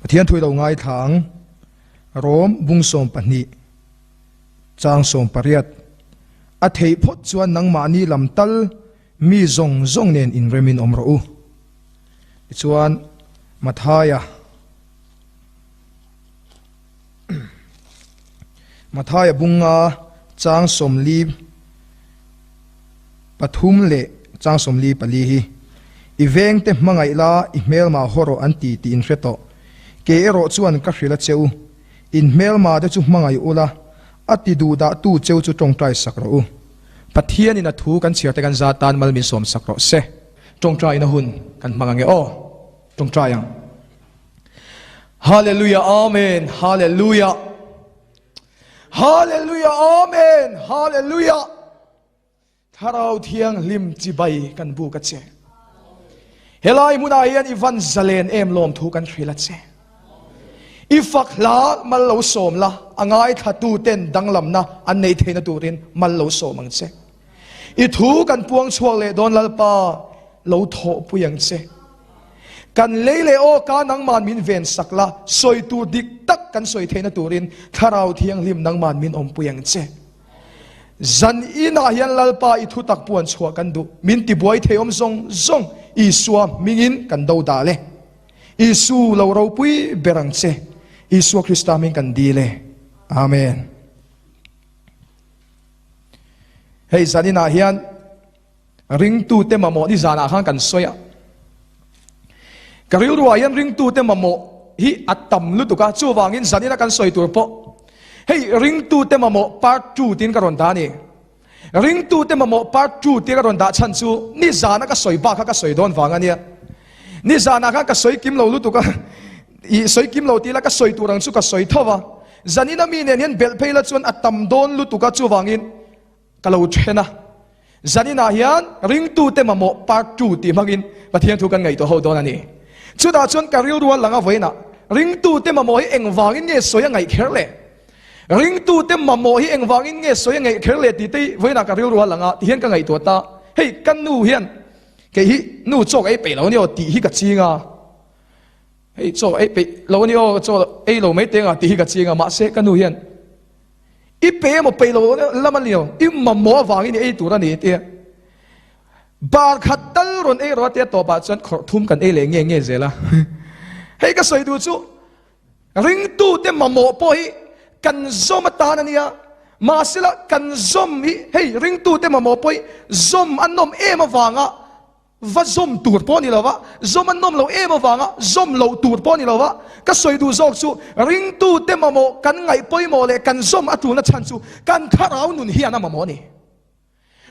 Pathian thu i lo ngaithla ang. Rom bung 12 chang 18. A theih phawt chuan nangmahni lam tal mi zawng zawng nen inremin awm rawh u. Tichuan Mathaia Mathaia bunga chang 43 leh chang 44 hi i vengte hmangaih la i hmelma haw rawh an ti tih in hre tawh. Ke erawh chuan ka hrilh a che u. In hmelma te chu hmangaih ula, a ti duh dah tu cheu chu tawngtai sak rawh u. Pathianin a thu kan chhiar te kan za tan mal min sawm sak rawh se. Tawngtaina hun kan hmang ange aw. Tawngtai ang. Hallelujah Amen Hallelujah Hallelujah Amen Hallelujah Thlarau Thianghlim chibai kan buk a che. Helai hmunah hian i van zalen em lawm thu kan hrilh a che. I fak hla mal lo sawm la, a ngaithla tu ten danglamna an nei theihna turin mal lo sawm ang che. I thu kan puang chhuak leh dawn Lalpa lo thawhpui ang che. Kan lei leh aw ka nangman min ven sak la, sawi tur dik tak kan sawi theihna turin Thlarau Thianghlim nangman min awmpui ang che. Zan inah hian Lalpa i thutak puan chhuah kan duh. Min tibuai thei awm zawng zawng Isua hmingin kan do dal e. Isu lo ropui ber ang che. Isua Krista hming kan dil e. Amen. Hei zan inah hian ringtute mamawh ni zanah khan kan sawi a. Ka rilruah hian ringtute mamawh hi a tam lutuk a, chuvangin zanina kan sawi tur pawh hei ringtute mamawh part 2 tiin ka rawn dah a ni. Ringtute mamawh part 2 tia ka rawn dah chhan chu ni zana ka sawi bak kha ka sawi dawn vang a nia. Ni zanah khan ka sawi kim lo lutuk a, i sawi kim lo tila ka sawi tur ang chu ka sawi tho va. Zanina mi nen hian belh phei la chuan a tam dawn lutuk a, chuvangin ka lo then a. Zaninah hian ringtute mamawh part 2 tih hmangin Pathian thu kan ngaihtuah ho dawn a ni. Chutah chuan ka rilru a lang a vawiinah ringtute mamawh hi engvangin nge sawi a ngaih kher le? Ringtute mamawh hi engvangin nge sawi a ngaih kher le tih te hi vawiinah ka rilru a lang a ti hian ka ngaihtuah ta. Hei ka nu hian kei hi nu chaw ka ei peih lo a ni aw tih hi ka ching a. Hei chaw ei peih lo a ni aw chaw ei lo mai teng a tih hi ka ching a mahse ka nu hian I pe emaw peih lo lam a ni lo, i mamawh avangin i ei tur a ni tia. Bar khat tal rawn ei rawh a tia tawpah chuan khawrh thum kan ei leh nge nge zel a. Hei ka sawi duh chu ringtute mamawh pawh hi kan zawm atan a nia, mahsela kan zawm hi hei ringtute mamawh pawh hi zawm a nawm em avanga Va zawm tur pawh ni lova, zawm an nawm lo em avanga zawm loh tur pawh ni lova, ka sawi duh zawk chu ringtute mamawh kan ngaih pawimawh leh kan zawm a tulna chhan chu kan thlarau nun hian a mamawh a ni.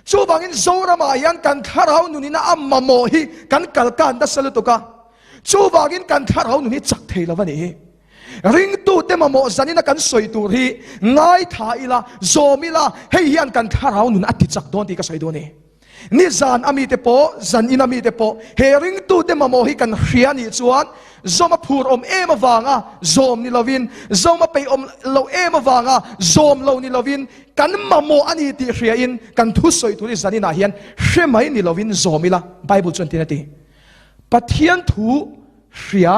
Chuvangin Zoramah hian kan thlarau nunina a mamawh hi kan kalkan nasa lutuk a, chuvangin kan thlarau nun hi chak thei lo a nih hi. Ringtute mamawh zanina kan sawi tur hi ngaitha ila, zawm ila, hei hian kan thlarau nun a tichak dawn tih ka sawi duh a ni. Ni zan a mite pawh, zan in a mite pawh he ringtute mamawh hi kan hria nih chuan zawm a phur awm em avanga zawm ni lovin, zawm a peih awm lo em avanga zawm lo ni lovin kan mamawh a ni tih hriain kan thusawi tur hi zan inah hian hre mai ni lovin zawm ila, Bible chuan tin a ti. Pathian thu hria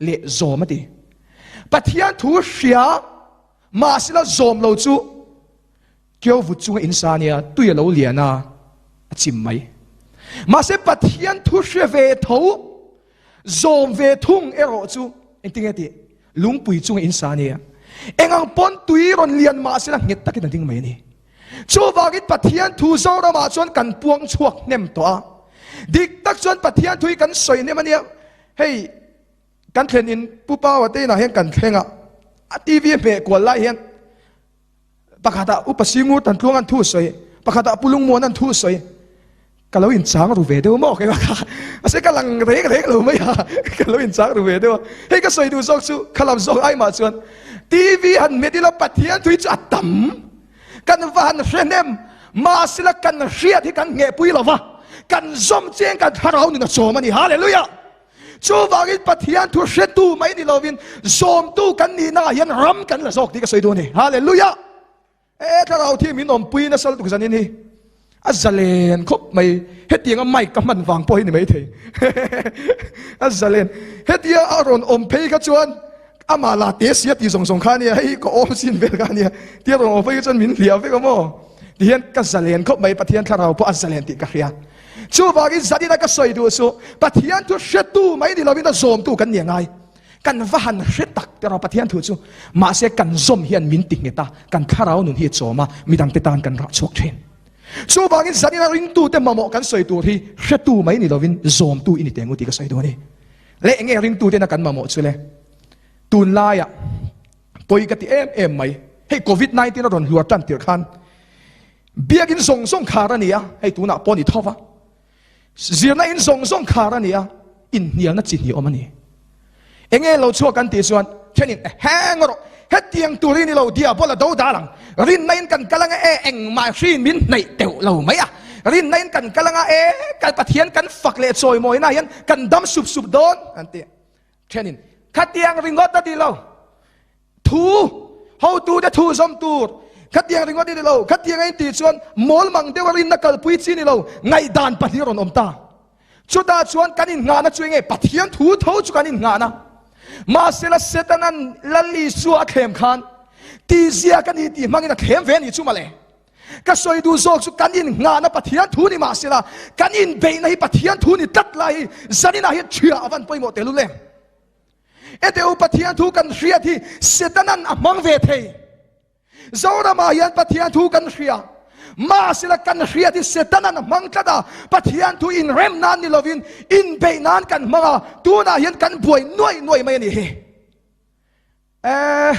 leh zawm a ti. Pathian thu hria mahsela zawm lo chu Kio vut chunga in sa nia, tui a lo lian a, a chim mai. Mahse Pathian thu hre ve tho, zawm ve thung erawh chu engtin nge tih? Lungpui chunga in sa nia. Eng ang pawn tui rawn lian mahsela nghet takin a ding mai a ni. Chuvangin Pathian thu Zoramah chuan kan puang chhuak hnem tawh a. Dik tak chuan Pathian thu hi kan sawi hnem a nia. Hei kan thlen in Pu Paua te inah hian kan thleng a, a TV a hmeh kual lai hian Pakhatah Upa Singur Tantluang an thu sawi, pakhatah Pu Lungmuan an thu sawi. Ka lo inchang ru ve deuh maw keimah kha. Mahse ka lang reng reng lo mai a, ka lo inchang ru ve deuh a. Hei ka sawi duh zawk chu kha lam zawk ai mah chuan TV han hmet ila Pathian thui chu a tam. Kan va han hre hnem, mahsela kan hriat hi kan nghehpui lo va, kan zawm chiang kan thlarau nun a chawm a ni. Hallelujah! Chuvangin Pathian thu hretu mai ni lovin zawmtu kan nihna ah hian ram kan la zawk tih ka sawi duh a ni. Hallelujah! E thlarau thi min awmpui nasa lutuk zanin hi. A zalen khawp mai. Hetianga mic ka hman vang pawh hi ni maithei. A zalen. Hetia a rawn awm phei kha chuan amah la te sia tih zawng zawng kha ania, hei ka awm sin vel kha ania. Tia rawn awm phei kha chuan min hliah vek a maw? Tihian ka zalen khawp mai, Pathian thlarau pawh a zalen tih ka hria. Chuvangin zanina ka sawi duh chu Pathian thu hretu mai ni lovin a zawmtu kan ni a ngai. Kan va han hre tak te rawh Pathian thu chu. Mahse kan zawm hian min ti nghet a, kan thlarau nun hi a chawm a, midangte tan kan rah chhuak thin. Chuvangin zanina ringtute mamawh kan sawi tur hi hretu mai ni lovin zawmtu i ni teng u tih ka sawi duh a ni. Leh enge ringtutena kan mamawh chu le? Tunlaiah pawi ka ti em em mai. Hei Covid 19 a rawn hluar tan tirh khan Biakin zawng zawng khar a ni a, hei tunah pawh ni tho va. Zirna in zawng zawng khar a ni a, inhnialna chi hnih awm a ni. Enge lo chhuak kan tih chuan thenin heng rawh, hetiang tur hi ni lo, diabola do dal ang, rinna in kan kal anga e engmah hriin min hnaih teuh lo mai a, rinna in kan kal anga e kan Pathian kan fak leh chawimawina hian kan dam sup sup dawn an ti. Thenin khatiang ringawt a ti lo. Thu, hotute thu zawm tur, khatiang ringawt i ni lo, khatiang a intih chuan mawl mang deuha rinna kalpui chi ni lo, ngaihdan pahnih a rawn awm ta. Chutah chuan kan innghahna chu enge? Pathian thu tho chu kan innghahna. Mahsela Setanan Lal Isua a thlem khan tihzia ka ni tih hmangin a thlem ve a nih chu mawle. Ka sawi duh zawk chu kan innghahna Pathian thu ni mahsela kan inbeihna hi Pathian thu ni tlat lai hi zaninah hian ṭhia a van pawimawh tehlul em? Ete u Pathian thu kan hriat hi Setanan a hmang ve thei. Zoramah hian Pathian thu kan hria. Mahsela kan hriat hi Setanan a hmang tlat a, Pathian thu inrem nan ni lovin inbeih nan kan hmang a, tunah hian kan buai nuai nuai mai a ni hi. Eh,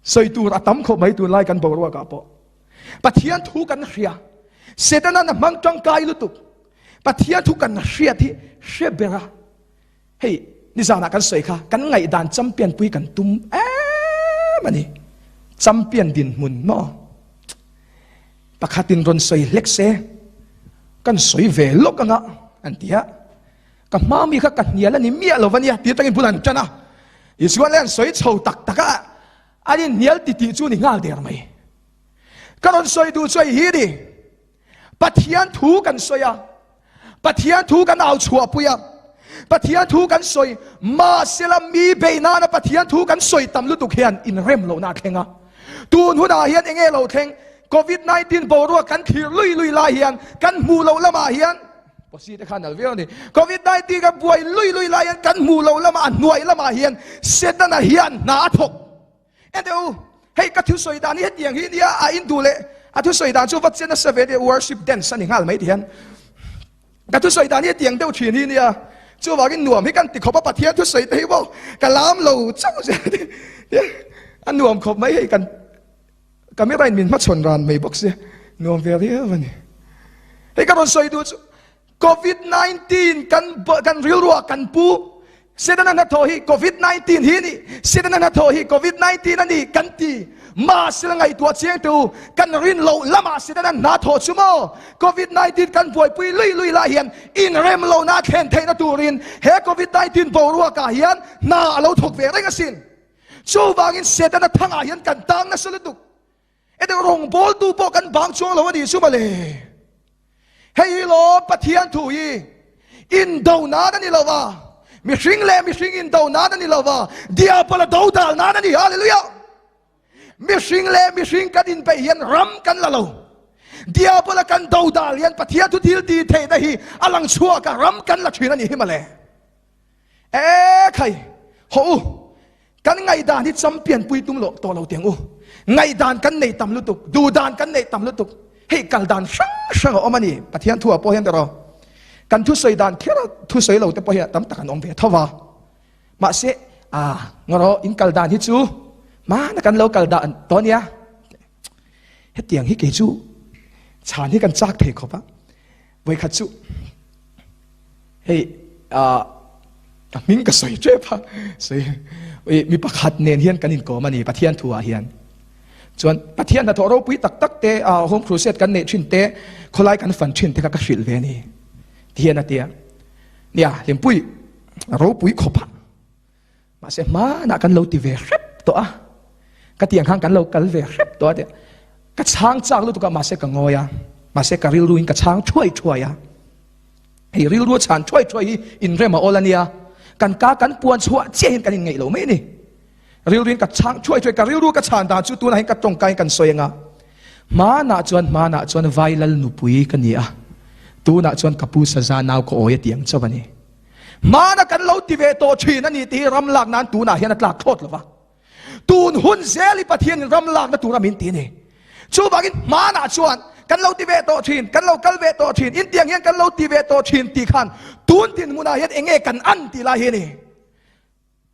sawi tur a tam khawp mai tunlai kan boruakah pawh. Pathian thu kan hria. Setanan a hmang tangkai lutuk. Pathian thu kan hriat hi hre ber a, hei nizanah kan sawi kha kan ngaihdan champion pui kan tum em a ni. Champion dinhmun maw? Pakhatin rawn sawi hlek se, kan sawi ve lawk anga an ti a. Ka hma mi kha ka hnial a ni miah lo va nia ti atangin bul an tan a. Isuan le an sawi chho tak tak a, an inhnial titih chu ni nghal der mai. Ka rawn sawi duh chu hei hi ni. Pathian thu kan sawi a, Pathian thu kan au chhuahpui a, Pathian thu kan sawi, mahsela mi bei nana Pathian thu kan sawi tam lutuk hian inrem lohna a thleng a. Tun hunah hian enge lo thleng? Covid 19 boruak kan thlir lui lui lai hian kan hmuh loh lamah hian Posi te kha nal viau a ni. Covid 19 kan buai lui lui lai hian kan hmuh loh lamah a hnuai lamah hian Setana hian hna a thawk. Ente u, hei ka thusawi dan hi hetiang hi nia, a in duh leh a thusawi dan chu va che nasa ve nia, worship dance a ni nghal mai ti hian. Ka thusawi dan hi hetiang deuh thin hi nia, chuvangin nuam hi kan ti khawp a, Pathian thusawi te hi maw ka lam lo chauh zel tia, a nuam khawp mai hei kan camera in min hmachhawn ran mai bawk sia, nuam ve riau a ni. Hei ka rawn sawi duh chu Covid 19 kan kan rilruah kan pu Setana hnathawh hi Covid 19 hi ni Setana hnathawh hi Covid 19 a ni kan ti mahsela ngaihtuah chiang teh u kan rin loh lamah Setana hna thawh chu maw Covid 19 kan buaipui lui lui lah hian inrem lohna a thlen theihna turin he Covid 19 boruakah hian hna a lo thawk ve reng asin chuvangin Setana thangah hian kan tang nasa lutuk Eng rawngbawltu pawh kan bang chuang lo a nih chu mawle. Hei hi lawm Pathian thu hi indo nan a ni lo va, mihring leh mihring indo nan a ni lo va, diabola dodal nan a ni. Hallelujah! Mihring leh mihring kan inbeih hian ram kan la lo. Diabola kan dodal hian Pathian thu thil tih theihna hi a lang chhuak a, ram kan la thin a nih hi mawle. E khai, hawh u, Kan ngaihdan hi champion pui tum loh tawh lo teng u. Ngaihdan kan nei tam lutuk, duhdan kan nei tam lutuk. Hei kal dan hrang hrang a awm a ni. Pathian thu ah pawh hian erawh kan thusawi dan kher a thusawi lo te pawh hi tam tak an awm ve tho va. Mahse, a ngarawh in kal dan hi chu hmana kan lo kal dan tawh nia. Hetiang hi kei chu chhan hi kan chak thei khawp a. Vawikhat chu hei ah ka hming ka sawi tep a sawi mi pakhat nen hian kan inkawm a ni Pathian thu ah hian chuan Pathian hnathawh ropui tak tak te ah home crusade kan neih thin te khawlai kan fan thin te kha ka hrilh ve a ni ti hian a ti a nia hlimpui ropui khawp a Mahse hmanah kan lo ti ve hrep tawh a, ka tiang khan kan lo kal ve hrep tawh a ti. Ka chhang chak lutuk a, mahse ka ngawi a, mahse ka rilru in ka chhang thuai thuai a. Hei rilru a chhan thuai thuai hi inrem a awl a nia, kan ka kan puan chhuah chiah hian kan inngeih lo mai a ni. Rilru in ka chhang thuai thuai, ka rilru ka chhan dan chu tunah hian ka tawngkai in kan sawi anga, hmanah chuan hmanah chuan vai lal nupui ka ni a, tunah chuan ka pu saza nau ka awi a ti ang chauh a ni. Hmana kan lo ti ve tawh thin a ni tih hi ram lak nan tunah hian a tlak thlawt lo va. Tun hun zel hi Pathianin ram lakna tura min ti a ni. Chuvangin hmanah chuan kan lo ti ve tawh thin, kan lo kal ve tawh thin, intiang hian kan lo ti ve tawh thin tih khan tun dinhmunah hian eng nge kan an tih lai hi a ni.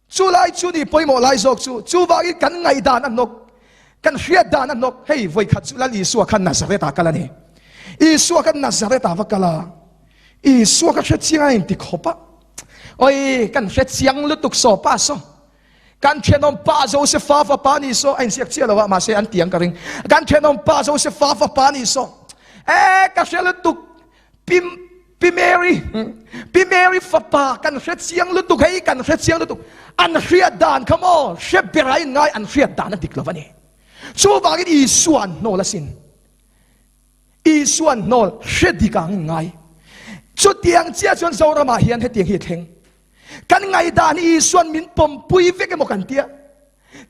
Chu lai chu ni pawimawh lai zawk chu. Chuvangin kan ngaihdan a hnawk, kan hriat dan a hnawk. Hei vawikhat chu Lal Isua khan Nazareth ah kal a ni. Isua khan Nazareth ah va kal a, Isua ka hre chiang a inti khawp a. Oi, kan hre chiang lutuk saw pa saw. Kan thenawm pa Josefa fapa ni saw, a inziak chiah lo a, mahse an tiang ka ring. Kan thenawm pa Josefa fapa ni saw. E, ka hre lutuk, Pi, Pi Mary, Pi Mary fapa kan hre chiang lutuk, hei kan hre chiang lutuk. An hriat dan kha maw, hre ber a inngai an hriat dan a dik lo a ni. Chuvangin Isua an hnawl asin. Isua an hnawl, hre dik ang inngai. Chutiang chiah chuan Zoramah hian hetiang hi a thleng. Kan ngaihdan hi Isuan min pawmpui vek emaw kan tia.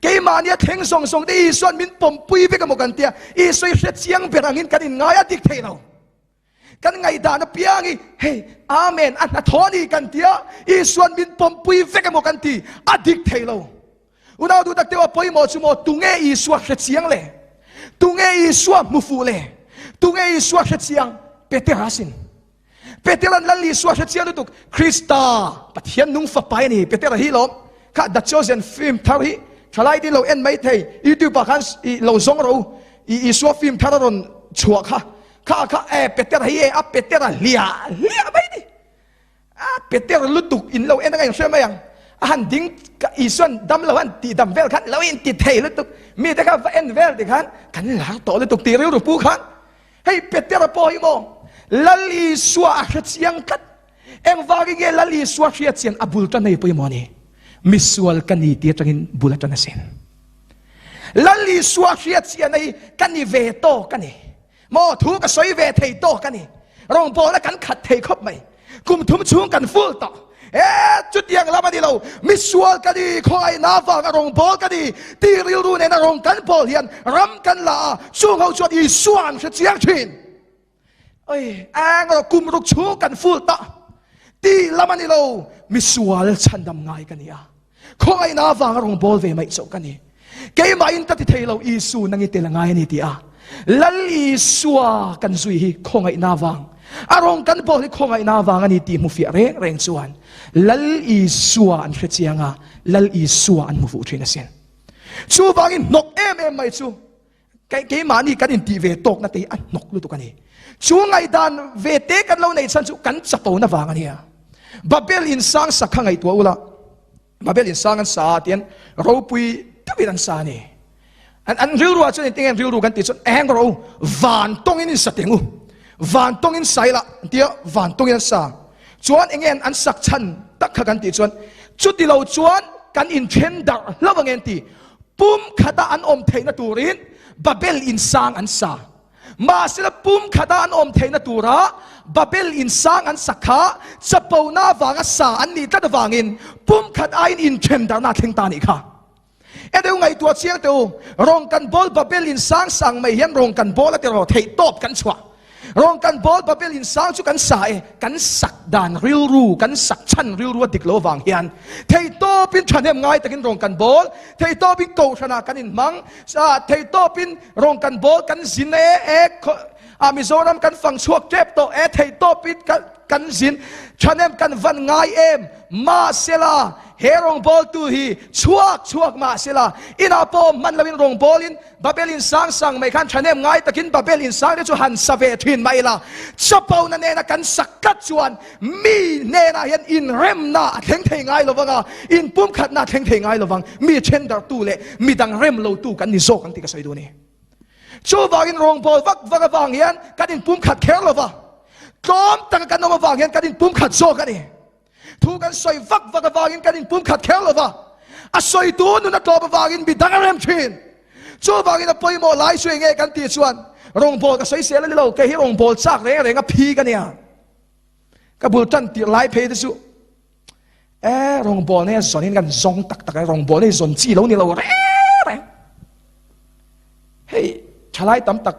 Keimahnia thleng zawng zawng te Isuan min pawmpui vek emaw kan tia. Isua hi hre chiang ber angin kan inngai a dik thei lo. Kan ngaihdan apiang hi hei Amen a hnathawh a ni kan tia. Isuan min pawmpui vek emaw kan ti a dik thei lo. Unau duh tak teuh a pawimawh chu maw tunge Isua hre chiang le? Tunge Isua hmu fuh le? Tunge Isua hre chiang? Petera sin. Petera'n Lal Isua hre chiang lutuk, Krista, Pathian nung fapa a ni. Petera hi lawm kha The Chosen film thar hi thalai te lo en mai thei, YouTube ah khan i lo zawng rawh u, i Isua film thar a rawn chhuah kha, kha kha e Petera hi e a Petera hliah hliah mai ni. A Petera lutuk in lo en anga in hre mai ang. A han ding Isua'n dam lo han tih dam vel khan lo in ti thei lutuk, mi te kha va en vel ti khan kan lar tawh lutuk tih rilru pu khan Hei Petera pawh hi maw Lal Isua a hre chiang tlat. Engvangin nge Lal Isua hriat chian a bul tan hei pawimawh a ni? Misual ka ni tih atangin bul a tan asin. Lal Isua hriat chian hi ka ni ve tawk a ni. Maw thu ka sawi ve thei tawk a ni. Rawngbawlna kan khat thei khawp mai. Kum thum chhung kan full tawh. E, chutiang lam a ni lo. Misual ka ni, khawngaihna avanga rawngbâwl ka ni tih rilru nena rawng kan bawl hian ram kan la a, chung ho chuan Isua an hre chiang thin. Oi, eng rawh kum ruk chhung kan full tawh tih lam a ni lo. Misual chhandam ngai ka ni a. Khawngaihna avanga rawn bawl ve mai chauh ka ni. Keimahin ka ti thei lo, Isu nang i tel a ngai a ni ti a. Lal Isua kan zui hi khawngaihna avang, a rawn kan bawl hi khawngaihna avang a ni tih hmu fiah reng reng chuan Lal Isua an hre chiang a, Lal Isua an hmu fuh thin asin. Chuvangin hnawk em em mai chu Keimahni kan intih ve tawkna te hi a hnawk lutuk a ni. Chu ngaihdan ve te kan lo neih chhan chu kan chapona vang a nia. Babel in sang sak kha ngaihtuah ula, Babel in sang an sa a tian ropui deuhin an sa a ni. An an rilru ah chuan engtin nge an rilru kan tih chuan eng rawh u, van tawngin in sa teng u, van tawngin sa ila an tia van tawngin an sa. Chuan enge an sak chhan tak kha kan tih chuan chuti lo chuan kan inthen darh hlauh ange an ti. Pum khata an awm theihna turin Babel in sang an sa. Mahsela pum khata an awm theihna tura Babel in sang an sak kha chapona avanga sa an nih tlat avangin pum khat aiin inthen darhna a thleng ta a nih kha. E deuh ngaihtuah chiang teh u, rawng kan bawl Babel in sang sang mai hian rawng kan bawl a ti rawh theih tawp kan chhuah. Rawng kan bawl Babel in sang chu kan sa e, kan sak dan rilru, kan sak chhan rilru a dik lo avang hian theihtawpin thahnem ngai takin rawng kan bawl, theihtawpin kohhranah kan inhmang, theihtawpin rawng kan bawl kan zin e, e a Mizoram kan fang chhuak tep tawh e, theihtawpin kan zin thahnem kan van ngai em, mahsela he rawngbawltu hi chhuak chhuak mahsela inah pawh awm hman loin rawngbawlin Babel in sang sang mai khan thahnem ngai takin Babel in sang te chu han sa ve thin mai ila, chapona nena kan sak tlat chuan mi hnenah hian inremna a thleng thei ngai lo vang a, inpumkhatna a thleng thei ngai lo vang, mi thendarhtu leh midang rem lotu kan ni zawk ang tih ka sawi duh a ni. Chuvangin rawngbâwl vak vak avang hian kan inpumkhat kher lo va, tlawm taka kan awm avang hian kan inpumkhat zawk a ni. Thu kan sawi vak vak avangin kan inpumkhat kher lo va, a sawitu nun a tlawm avangin mi dang a rem thin. Chuvangin a pawimawh lai chu enge kan tih chuan rawngbawl ka sawisel a ni lo, kei hi rawngbawl chak reng reng a phi ka nia. Ka bul tan tirh lai phei te chu e rawngbawl nei a zawn in kan zawng tak tak a, rawngbawl nei zawn chi lo ni lo reng reng. Hei thalai tam tak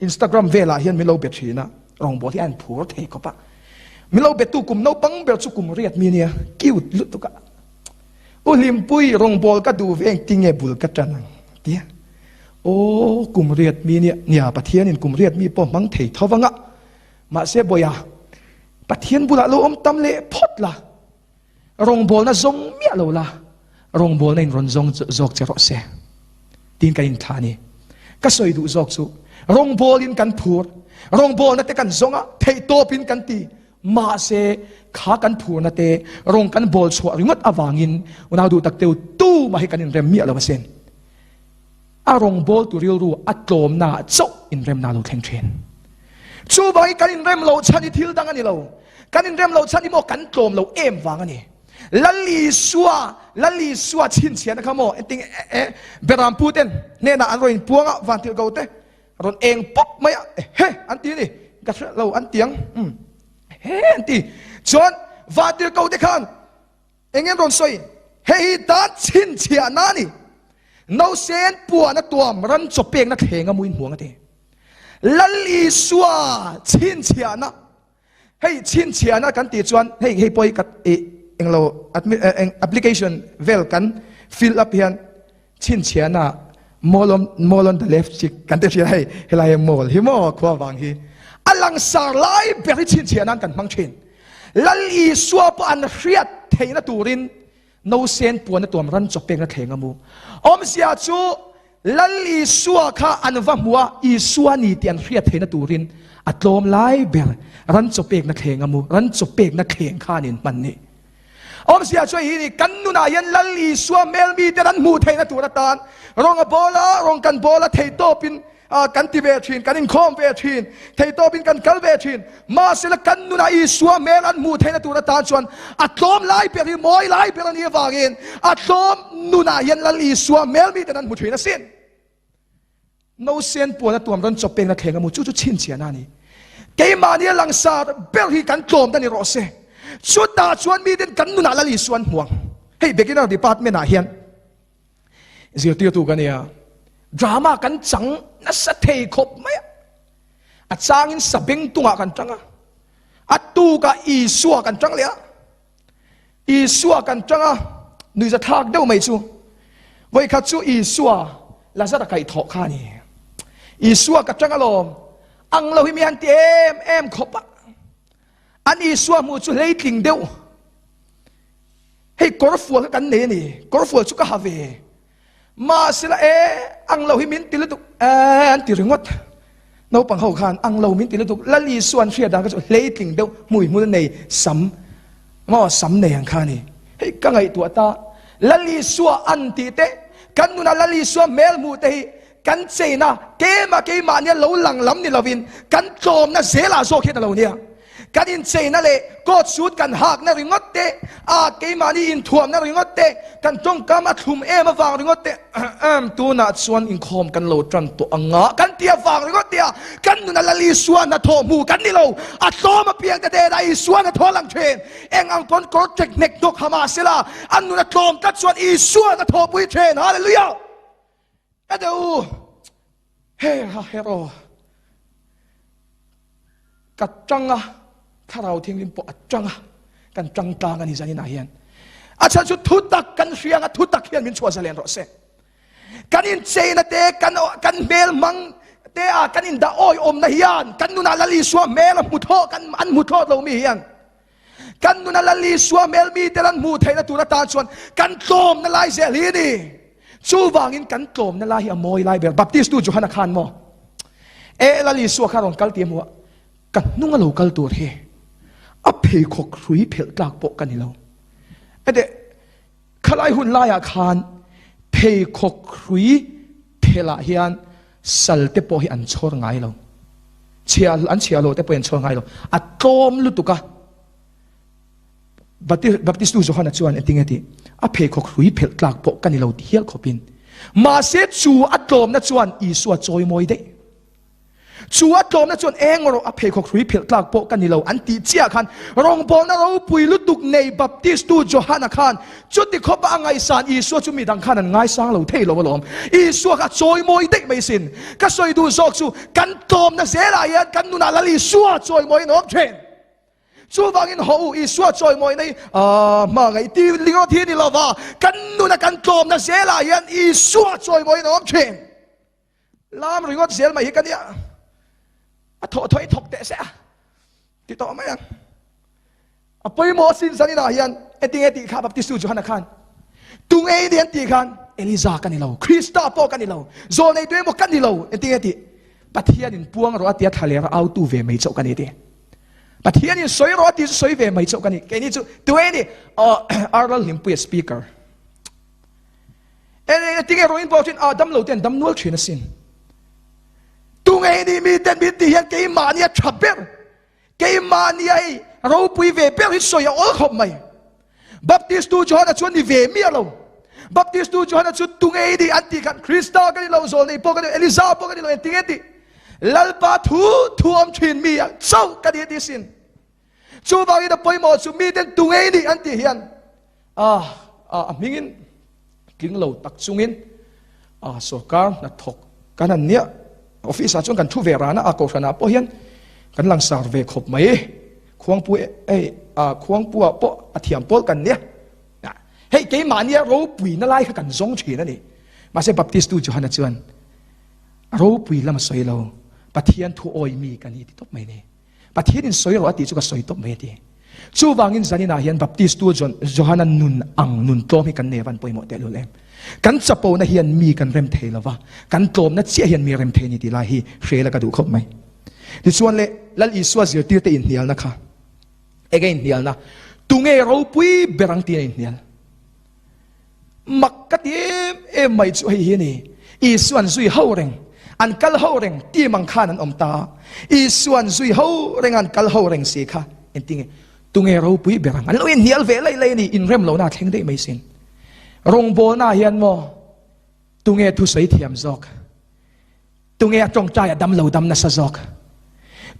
Instagram velah hian min lo be thin a, rawngbawl hi a in phur thei khawp a. Min lo betu kum naupang ber chu kum riat mi nia, cute lutuk a. U Hlimpui rawngbawl ka duh ve engtin nge bul ka tan ang tia. Aw kum riat mi nia, nia Pathianin kum riat mi pawh hmang thei tho vang a. Mahse bawiha, Pathian bulah lo awm tam leh phawt la. Rawngbawlna zawng miah lo la, rawngbawlna in rawn zawng zawk che rawh se tiin kan inthlah a ni. Ka sawi duh zawk chu rawngbawlin kan phur, rawngbawlna te kan zawng a, theihtawpin kan ti, mahse kha kan phurna te rawng kan bawl chhuah ringawt avangin unau duh tak teu tumah hi kan inrem miah lo asin. A rawngbawltu rilru a tlawmnaah chauh inremna a lo thleng thin. Chuvangin kan inrem loh chhan hi thil dang a ni lo. Kan inrem loh chhan hi maw kan tlawm loh em vang a ni. Lal Isua, Lal Isua chhinchhiahna kha maw engtin e Berampu ten hnenah an rawn inpuang a, Vantirhko te rawn eng pawp mai a, ehe an ti a ni, ka hre lo an ti ang, umm ehe an ti. Chuan Vantirhko te khan Eng nge rawn sawi? Hei hi dan chhinchhiahna a ni. Nausen puan a tuam ran chaw pekna thleng a muin hmuang a ti. Lal Isua chhinchhiahna. Hei chhinchhiahna kan tih chuan hei hei pawh hi ka i englo eng application vel kan fill up hian chhinchhiahna mall on mall on the left cheek kan ti thin a hei helai hi mall hi maw khua vang hi a langsar lai ber hi chhinchhiah nan kan hmang thin. Lal Isua pawh an hriat theihna turin nausen puan a tuam ran chaw pekna thleng a mu. Awmzia chu Lal Isua kha an va hmu a, Isua ni tih an hriat theihna turin a tlawm lai ber ran chaw pekna thleng a mu, ran chaw pekna thleng kha an inhman ni. Awmzia chu hei hi ni, kan nunah hian Lal Isua hmel miten an hmuh theihna tur atan rawng a bawl a, rawng kan bawl a theihtawpin kan ti ve thin, kan inkhawm ve thin, theihtawpin kan kal ve thin. Mahsela kan nunah Isua hmel an hmuh theihna tur atan chuan a tlawm lai ber hi mawi lai ber a nih avangin a tlawm nunah hian Lal Isua hmel miten an hmu thin asin. Nausen puan a tuam rawn chawp pekna thleng a mu chu chu chhinchhiahna a ni. Keimahni a langsar ber hi kan tlawm ta ni rawh se. Chutah chuan miten kan nunah Lal Isua an hmu ang. Hei beginner department ah hian zirtirtu ka nia, drama kan chang nasa thei khawp mai a. A changin sabengtungah kan tang a, a tukah Isua kan tang leh a. Isua kan tang a, nuihza thlak deuh mai chu. Vawikhat chu Isua Lazara kaihthawh kha a ni. Isua ka tang alawm, ang lo hi mi han ti em em khawp a. An Isua hmuh chu hleitling deuh. Hei kawrfual kha kan nei a ni, kawrfual chu ka ha ve. Mahsela e, ang lo hi min ti lutuk e an ti ringawt. Naupang ho khan ang lo min ti lutuk. Lal Isua an hriat dan kha chu hleitling deuh hmuihmul nei sam maw sam nei ang kha a ni. Hei ka ngaihtuah ta Lal Isua an tih te kan nunah Lal Isua hmel hmuh te hi kan cheina keimah keimahnia lo lang lam ni lovin kan tlawmna zelah zawk hian a lo nia. Kan incheina leh coat suit kan hakna ringawt te, a keimahni inthuamna ringawt te, kan tawngkam a thlum em avang ringawt te, ahem, tunah chuan inkhawm kan lo tan tawh ang a, kan ti avang ringawt te a, kan nuna Lal Isua hnathawh hmu kan ni lo, a tlawm apiang te hnenah Isua hnathawh a lang thin. Eng ang pawn kawr tek hnek hnawk ha mah sela, an nuna tlawm tlat chuan Isua hnathawh pui thin. Hallelujah! Ka deuh u, he ha hero. Ka tang a, Thlarau Thianghlim pawh a tang a, kan tang tlang a ni zaninah hian. A chhan chu thutak kan hria anga thutak hian min chhuah zalen rawh se. Kan incheina te, kan kan hmel hmang te a kan indah awiawmna hian kan nunah Lal Isua hmel a hmu thlawh kan an hmu thlawt lo mi hian kan nuna Lal Isua hmel mi te an hmuh theihna tur atan chuan kan tlawmna lai zel hi a ni. Chuvangin kan tlawmna lai hi a mawi lai ber. Baptist tu Johana khan maw? E Lal Isua kha rawn kal tih a hmu a, ka hnung a lo kal tur hi a pheikhawk hrui phelh tlak pawh ka ni lo. Ede khalai hun laiah khan pheikhawk hrui phelh ah hian sal te pawh hi an chhawr ngai lo. Chhia an chhia lo te pawh hi an chhawr ngai lo. A tlawm lutuk a. Baptistu Johana chuan engtin nge tih? A pheikhawk hrui phelh tlak pawh ka ni lo ti hial khawpin. Mahse chu a tlawmna chuan Isua chawimawi daih. Chu a tlawmna chuan eng rawh a pheikhawk hrui philh tlak pawh ka ni lo an tih chiah khan rawngbawlna ropui lutuk nei Baptistu Johana khan chuti khawpa a ngaihsan Isua chu midang khan an ngaisang lo thei lo alawm. Isua kha a chawimawi daih mai sin. Ka sawi duh zawk chu kan tlawmna zelah hian kan nunah Lal Isua chawimawiin a awm thin. Chuvangin haw u, Isua chawimawina hi ah hmangaih ti ringawt hi a ni lova, kan nuna kan tlawmna zelah hian Isua chawimawina a awm thin. Lam ringawt zel mai hi ka nia, a thawh thawh i thawk teh se a ti tawh mai ang. A pawimawh asin zaninah hian entinge tih kha Baptistu Johana khan tunge i ni an tih khan Eliza ka ni lo, Krista pawh ka ni lo, zawlneitu emaw ka ni lo entinge tih Pathianin puang rawh a tia thlalera autu ve mai chauh ka ni ti. Pathianin sawi rawh a ti chu sawi ve mai chauh ka ni. Keini chu tunge ni Arlal Hlimpuia speaker. Eng tinge rawh in pawh thin a dam lo ten dam nual thin asin. Tunge ni mi ten min ti hian keimahni a tha ber. Keimahni a hei ropui ve ber hi sawi a awl khawp mai. Baptist tu Johana chuan ni ve miah lo. Baptist tu Johana chu tunge i ni an tih khan Krista ka ni lo, zawlnei pawh ka ni lo, Eliza pawh ka ni lo, engtinge tih? Lalpa thu thu awm thin mi ang chauh ka ni a ti sin. Chuvangin a pawimawh chu miten tunge i ni an tih hian a a hmingin tling lo tak chungin a sorkar hnathawk kan han nia office ah chuan kan thu ve rana a kohhran ah pawh hian kan langsar ve khawp mai khuangpu ei a khuangpu ah pawh a thiam pawl kan nia hei keimahnia ropui na lai kha kan zawng thin a ni mahse baptist tu Johana chuan ropui lam a sawi lo Pathian thu awi mi kan hi ti tawp mai ni Pathianin sawi rawh a tih chu ka sawi tawp mai a ti. Chuvangin zaninah hian Baptistu Johana nun ang nun tlawm hi kan nei avan pawimawh tehlul em. Kan chapona hian mi kan rem thei lova, kan tlawmna chiah hian mi rem thei a ni tih lai hi hre la ka duh khawp mai. Tichuan le, Lal Isua zirtirte inhnialna kha enge inhnialna? Tunge ropui ber ang tiin a inhnial? Mak ka ti em em mai chu hei hi a ni. Isuan zui ho reng, an kal ho reng team ang khan an awm ta a. Isuan zui ho reng an kal ho reng si kha engtinge tunge ropui ber ang? An lo inhnial ve laih laih a ni, inrem lohna a thleng daih mai sin. Rawngbawlna hian maw tunge thusawi thiam zawk? Tunge a tawngtai a dam lo dam nasa zawk?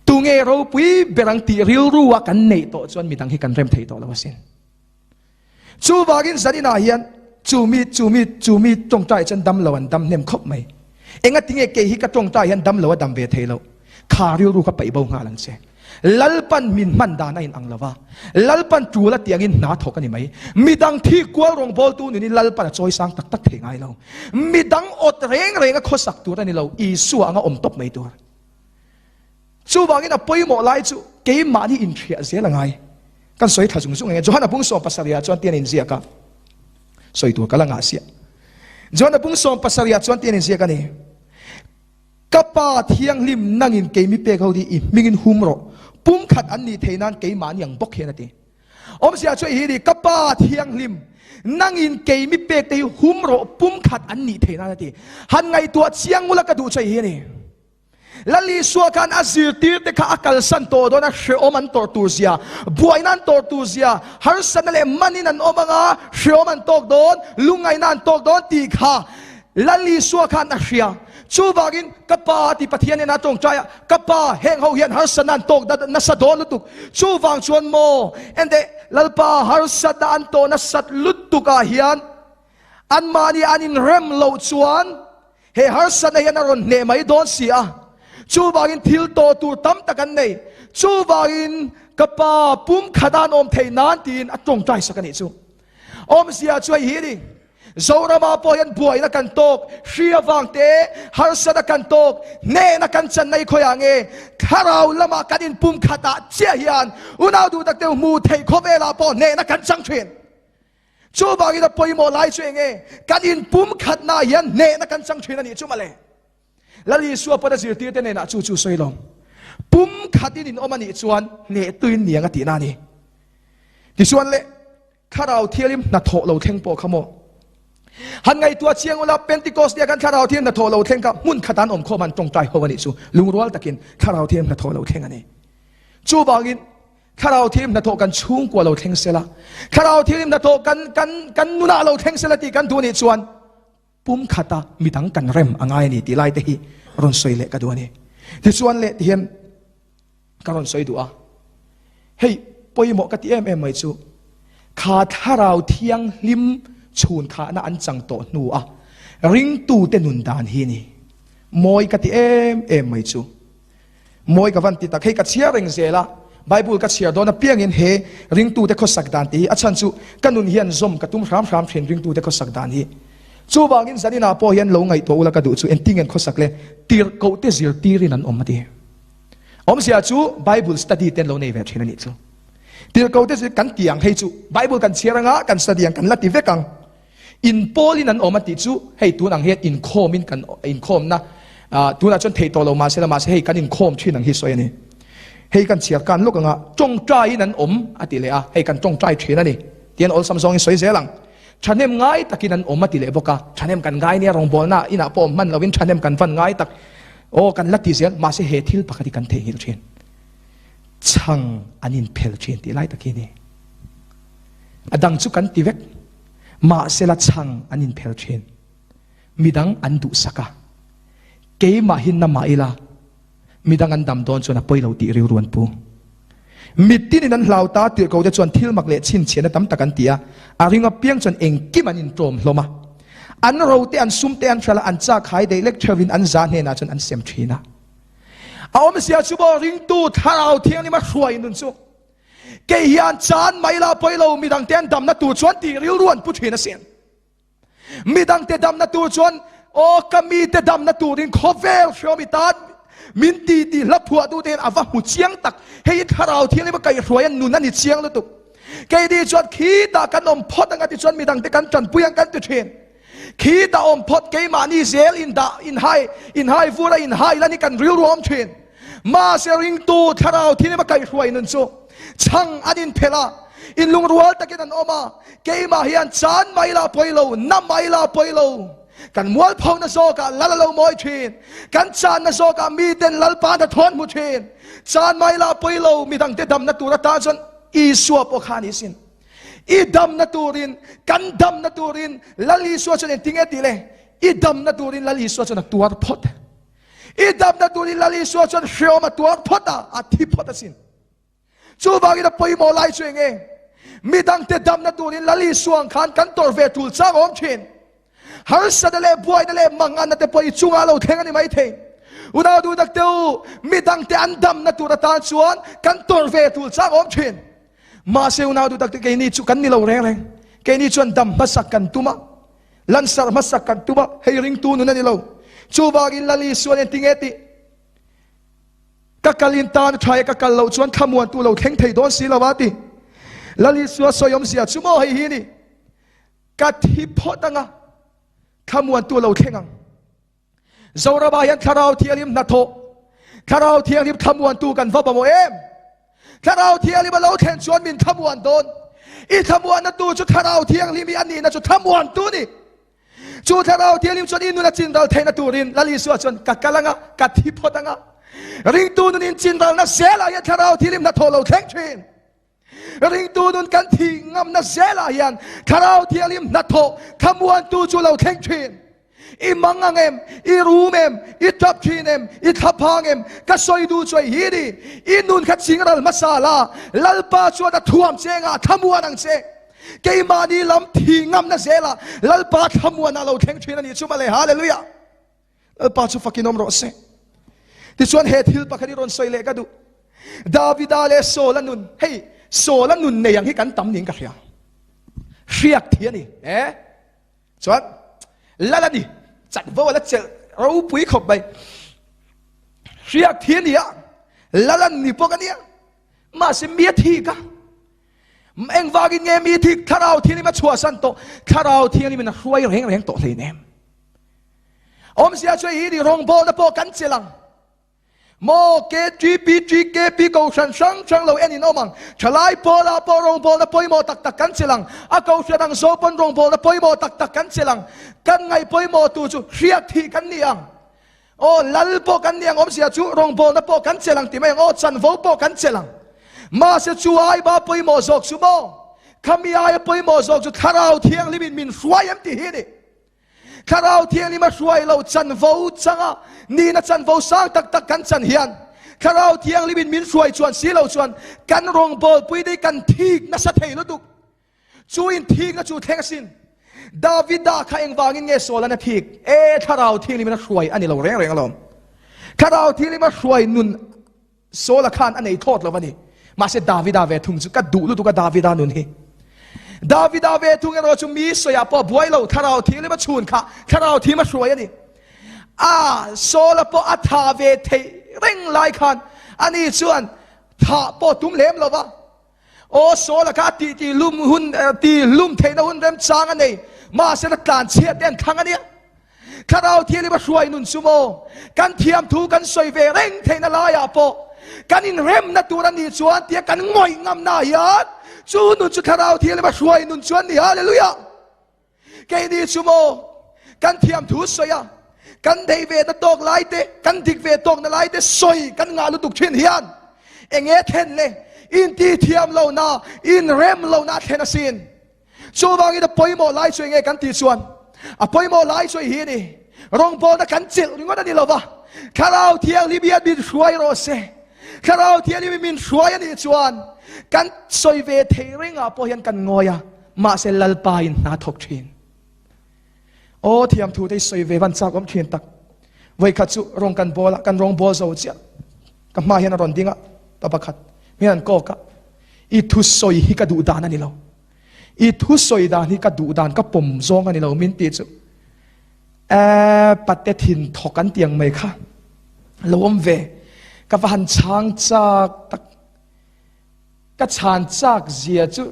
Tunge ropui ber ang tih rilru a kan neih tawh chuan midang hi kan rem thei tawh lo asin. Chuvangin zaninah hian chu mi, chu mi, chu mi tawngtai chuan dam lo an dam hnem khawp mai. Engatinge kei hi ka tawngtai hian dam lo a dam ve thei loh? Kha rilru kha paih bo nghal ang che. Lalpan min hman dan a inang lo va, Lalpan tul a tiangin hna thawk a ni mai. Midang thi kual rawngbawltu nunin Lalpan a chawisang tak tak thei ngai lo. Midang awt reng reng a khawsak tur a ni lo, Isua anga awm tawp mai tur. Chuvangin a pawimawh lai chu keimahni inhriah zel a ngai. Kan sawi thla zung zung eng e. Johana bung 17 ah chuan tian inziak a, sawi tur ka la ngah siah. Johana bung 17 ah chuan tian inziak a ni, Ka Pa thianghlim nangin keimi pek ho hi i hmingin hum rawh, pumkhat an nih theih nan keimahni ang bawk hian a ti. Awmzia chu hei hi a ni, Ka Pa thianghlim nangin keimi pek te hi hum rawh, pumkhat an nih theih nan a ti. Han ngaihtuah chiang ula ka duh chu hei hi a ni. Lal Isua khan a zirtirte kha a kalsan tawh dawn a, hrehawm an tawrh tur zia, buaina an tawrh tur zia, harsatna leh manin an awm anga hrehawm an tawk dawn, lungngaihna an tawk dawn tih kha Lal Isua khan a hria. Chuvangin ka Pa a ti Pathian hnenah a tawngtai a, Ka Pa, heng ho hian harsatna an tawk nasa dawn lutuk. Chuvang chuan maw, enteh, Lalpa harsatna an tawh nasat lutukah hian anmahni an inrem loh chuan He harsatna hian a rawn hneh mai dawn si a, chuvangin thil tawh tur tam tak an nei. Chuvangin ka pa pum khat a an awm theih nan tiin a tawngtai sak a nih chu. Awmzia chu hei hi a ni, Zorama pawh hian buaina kan tawk, hri avang te, harsatna kan tawk, hnehna kan channa hi khawiah nge? Thlarau lamah kan inpum khatah chiah hian unau duh tak deuh hmuh theih khawvelah pawh hnehna kan chang thin. Chuvangin a pawimawh lai chu eng nge? Kan inpumkhatnaah hian hnehna kan chang thin a nih chu mawle. Lal Isua pawn a zirtirte hnenah chu chu sawi lo. Pumkhatin in awm a nih chuan hnehtuin ni ang a tihna a ni. Tichuan le, Thlarau Thianghlim hnathawh lo thleng pawh kha maw? Han ngaihtuah chiang ula, Pentecost nia khan Thlarau Thianghlim hnathawh lo thleng kha hmun khat an awm khawm an tawngtai ho a nih chu. Lungrual takin Thlarau Thianghlim hnathawh lo thleng a ni. Chuvangin Thlarau Thianghlim hnathawh kan chhungkua lo thleng sela, Thlarau Thianghlim hnathawh kan kan kan nunah lo thleng sela tih kan duh nih chuan. Pumkhata midang kan rem a ngai a ni tih lai te hi rawn sawi leh ka duh a ni. Tichuan leh tihian ka rawn sawi duh a, hei pawimawh ka ti em em mai chu kha thlarau thianghlim chhun khahna an chang tawh hnu a ringtute nun dan hi ni. Mawi ka ti em em mai chu. Mawi ka van ti tak, hei ka chhiar reng zel a, Bible ka chhiar dawn apiangin he ringtute khawsak dan tih hi a chhan chu ka nun hian zawm ka tum hram hram thin ringtute khawsak dan hi. Chuvangin zaninah pawh hian lo ngaihtuah ula ka duh chu engtin ngen khawsak le tirhkohte zirtirin an awm a ti. Awmzia chu Bible study te an lo nei ve thin a nih chu. Tirhkohte zir kan ti ang hei chu Bible kan chhiar anga kan study ang kan la ti vek ang. Inpawlin an awm a tih chu hei tun ang hian inkhawmin kan inkhawmna tunah chuan theih tawh lo mahse la mahse hei kan inkhawm thin ang hi sawi a ni. Hei kan chhiar kan lawk anga tawngtaiin an awm a ti leh a, hei kan tawngtai thin a ni tian awlsam zawngin sawi zel ang. Thahnem ngai takin an awm a ti leh bawk a, thahnem kan ngai nia rawngbawlna inah pawh awm hman lovin thahnem kan van ngai tak aw kan la ti zel mahse he thil pakhat hi kan theihnghilh thin. Chhang an inphel thin tih lai tak hi a ni. A dang chu kan ti vek. Mahsela chhang an inphel thin. Midang an duhsak a. Keimah hi na mah ila, midang an dam dawn chuan a pawi lo tih rilru an pu. Mitinin an hlau ta tirhko te chuan thil mak leh chhinchhiahna tam tak an ti a, a ring apiang chuan engkim an intlawm hlawm a. An ro te, an sum te an hralh a, an chak hai daih lek theuhin an za hnenah chuan an sem thin a. A awmzia chu maw ringtu thlarau thianghlim a hruai nun chu Kei hian chan mai la pawi lo, midangte an damna tur chuan tih rilru an pu thin asin. Midangte damna tur chuan, aw ka mite damna turin khawvel hreawm i tan min ti tih hla phuahtute hian a va hmu chiang tak. Hei hi thlarau thianghlim a kaihhruai a nun a ni chiang lutuk. Keini chuan khitah kan awm phawt anga tichuan midangte kan tanpui ang kan ti thin. Khitah awm phawt keimahni zel indah inhai inhai vur a inhai lan hi kan rilru awm thin. Mahse ringtu thlarau thianghlim a kaihhruai nun chu chhang an inphelh a, inlungrual takin an awm a, keimah hian chan mai la pawi lo, na mai la pawi lo. Kan mualphona zawkah lal a lo mawi thin, kan channa zawkah miten Lalpa hnathawh an hmu thin. Chan mai la pawi lo, midangte damna tur atan chuan Isua pawh kha a ni sin. I damna turin, kan damna turin Lal Isua chuan engtinge tih le? I damna turin Lal Isua chuan a tuar phawt. I damna turin Lal Isua chuan hreawm a tuar phawt a, a thi phawt asin. Chuvangin a pawimawh lai chu enge? Midangte damna turin Lal Isua ang khan kan tawrh ve tul chang awm thin. Harsatna leh buaina leh manganna te pawh i chungah lo thleng a ni maithei. Unau duhtak te u, midangte an damna tur atan chuan kan tawrh ve tul chang awm thin. Mahse unau duhtak te keini chu kan ni lo reng reng. Keini chuan dam hmasak kan tum a, lansarh hmasak kan tum a, hei ringtu nun a ni lo. Chuvangin Lal Isuan engtinge tih? Ka kal in tan a tha e, ka kal loh chuan thlamuantu lo thleng thei dawn si lo a ti. Lal Isua sawi awmzia chu maw hei hi ni? Ka thi phawt anga thlamuantu lo thleng ang. Zorama hian Thlarau Thianghlim hnathawh, Thlarau Thianghlim thlamuantu kan va mamawh em? Thlarau Thianghlim a lo thlen chuan min thlamuan dawn. I thlamuanna tu chu Thlarau Thianghlim i a nihna chu thlamuantu ni. Chu Thlarau Thianghlim chuan i nun a chinral theihna turin Lal Isua chuan ka kal anga, ka thi phawt anga. Ringtu nun in chinralna zelah hian Thlarau Thianghlim hnathawh lo thleng thin. Ringtu nun kan thih ngamna zelah hian Thlarau Thianghlim hnathawh thlamuantu chu lo thleng thin. I mang ang em? I rum em? I tap thin em? I thlaphang em? Ka sawi duh chu hei hi ni, I nun kha chingral hmasa la, Lalpa chuan a thuam che anga a thlamuan ang che. Keimahni lam thih ngamna zelah Lalpa thlamuanah lo thleng thin a nih chu mawle. Hallelujah! Lalpa chu fakin awm rawh se. Tichuan he thil pakhat hi rawn sawi leh ka duh. Davida leh Saul-a nun, hei Saul-a nun nei ang hi kan tam niin ka hria. Hriak thi a ni. Eh? Chuan lal a ni. Chanvo a la chelh ropui khawp mai. Hriak thi a ni a, lal an ni bawk a nia. Mahse mi a thik a. Engvangin nge mi thik thlarau thianghlim a chhuahsan tawh? Thlarau thianghlim in a hruai reng reng tawh hleinem. Awmzia chu hei hi ni rawngbawlna pawh kan chelh ang. Maw KTPTKP kohhran hrang hrang lo en in awm ang. Thalai pawlah pawh rawngbawlna pawimawh tak tak kan chelh ang. A kohhran ang zo pawn rawngbawlna pawimawh tak tak kan chelh ang. Kan ngaih pawimawh tu chu hriat thih kan ni ang. Aw lal pawh kan ni ang awmzia chu rawngbawlna pawh kan chelh ang ti mai ang. Aw chanvo pawh kan chelh ang. Mahse chu aiba pawimawh zawk chu maw? Khami aia pawimawh zawk chu Thlarau Thianghlimin min hruai em tih hi a ni. Thlarau Thianghlim a hruai lo chanvo changa nihna chanvo sang tak tak kan chan hian Thlarau Thianghlimin min hruai chuan si lo chuan kan rawngbawlpui te hi kan thik nasa thei lutuk. Chu in thikna chu thleng asin. Davida kha engvangin nge Saul-an a thik? E, Thlarau Thianghlimin a hruai a ni lo reng reng alawm. Thlarau Thianghlim a hruai nun Saul-a khan a nei thawt lo a ni. Mahse Davida ve thung chu ka duh lutuk a Davida nun hi. Davida ve thung erawh chu mi sawiah pawh buai lo Thlarau Thianghlim a chhun kha Thlarau Thianghlim a hruai a ni. A, Saul-a pawh a tha ve theih reng lai khan ani chuan thah pawh tum lem lo va. Aw Saul-a kha a tih tih lum hun ti lum theihna hun remchang a nei. Mahse a tlan chhiat te an thlang a nia. Thlarau Thianghlim a hruai nun chu maw? Kan thiam thu kan sawi ve reng theihna laiah pawh kan inremna tur a nih chuan tia kan ngawih ngamna hian chu nun chu Thlarau Thianghlim a hruai nun chu a ni. Hallelujah! Keini chu maw kan thiam thu sawi a, kan theih ve na tawk lai te, kan dik ve tawkna lai te sawi kan ngah lutuk thin hian enge thlen le inti thiam lohna, inrem lohna a thlen asin. Chuvangin a pawimawh lai chu enge kan tih chuan a pawimawh lai chu hi a ni. Rawngbawlna kan chelh ringawt a ni lova, Thlarau Thianghlim hian min hruai rawh se. Thlarau Thianghlim min hruai a nih chuan kan sawi ve thei rengah pawh hian kan ngawi a, mahse Lalpa in hna thawk thin. Aw thiam thu te sawi ve van chak awm thin tak. Vawikhat chu rawng kan bawl a, kan rawng bawl zo chiah. Ka hma hian a rawn ding a, pa pakhat min han kawk a, I thu sawi hi ka duh dan a ni lo. I thu sawi dan hi ka duh dan ka pawm zawng a ni lo min tih chu. Eee pate thin thawk an tiang mai kha lo awm ve. Ka va han chhang chak tak. Ka chhan chak zia chu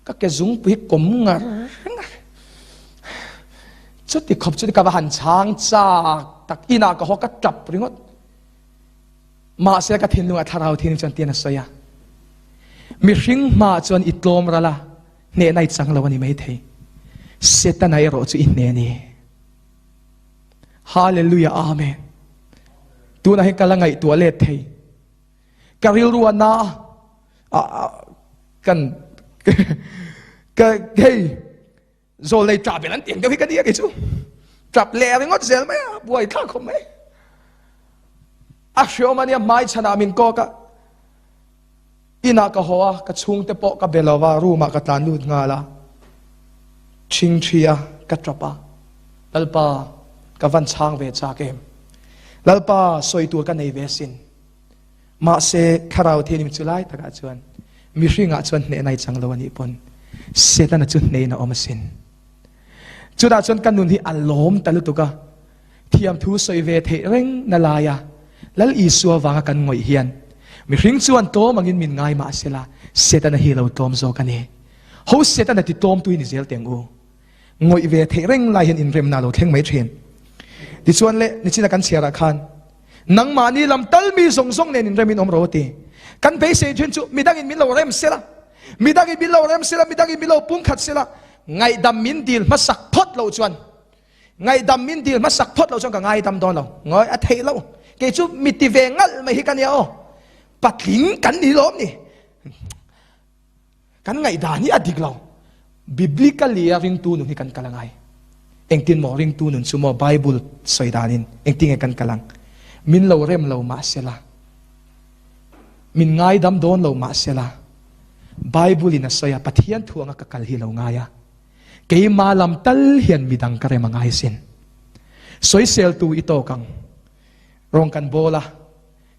ka ke zungpui hi kawm ngar ngar. Chuti khawp chu ka va han chhang chak tak. Inah ka haw ka tap ringawt. Mahse ka thinlungah thlarau thin chuan tian a sawi a. Mihring hmaah chuan i tlawm ral a, hnehna i chang lo a ni maithei. Setana erawh chu i hne a ni. Hallelujah Amen. Tunah hian ka la ngaihtuah let thei. Ka rilru a na a, kan ka hei Zawl nei ṭah vel an tiang deuh hi ka nia kei chu. Ṭap leh ringawt zel mai a, buai thlak khawp mai. A hreawm a nia hmai chhanah min kawk a, inah ka haw a, ka chhungte pawh ka be lo va, room ah ka tlan lut nghal a, ṭhingṭhi a, ka ṭap a, Lalpa ka van chhang ve chak em? Lalpa sawi tur ka nei ve sin. Mahse, Thlarau Thianghlim chu lai takah chuan mihringah chuan hnehna i chang lo a nih pawn Setana chu hnehin a awm asin. Chutah chuan ka nun hi a lawm ta lutuk a, thiamthu sawi ve theih reng na laia Lal Isua vanga kan ngawih hian mihring chuan tlawm angin min ngai mah sela Setana hi lo tlawm zawk a ni. Ho Setana ti tlawmtu hi ni zel teng u. Ngawih ve theih reng lai hian inremna a lo thleng mai thin. Tichuan le, nichina kan chhiarah khan Nangmahni lam tal mi zawng zawng nen inrem in awm ro a ti. Kan beisei thin chu midangin min lo rem sela, midangin min lo rem sela, midangin min lo pungkhat sela, ngaihdam min dil hmasak phawt loh chuan, ngaihdam min dil hmasak phawt loh chuan ka ngaidam dawn lo. Ngawi a theih loh. Kei chu mi ti ve ngalh mai hi ka nia aw. Patling kan ni lawm ni. Kan ngaihdan hi a dik lo. Biblically a ringtu nun hi kan kal a ngai. Engtin maw ringtu nun chu maw Bible sawi danin engtin nge kan kal ang? Min lo rem lo mahsela, min ngaidam dawn lo mahsela, Bible in a sawi a, Pathian thu anga ka kal hi lo ngai a, keima lam tal hian midang ka rem a ngai sin. Sawiseltu i tawk ang. Rawng kan bawl a.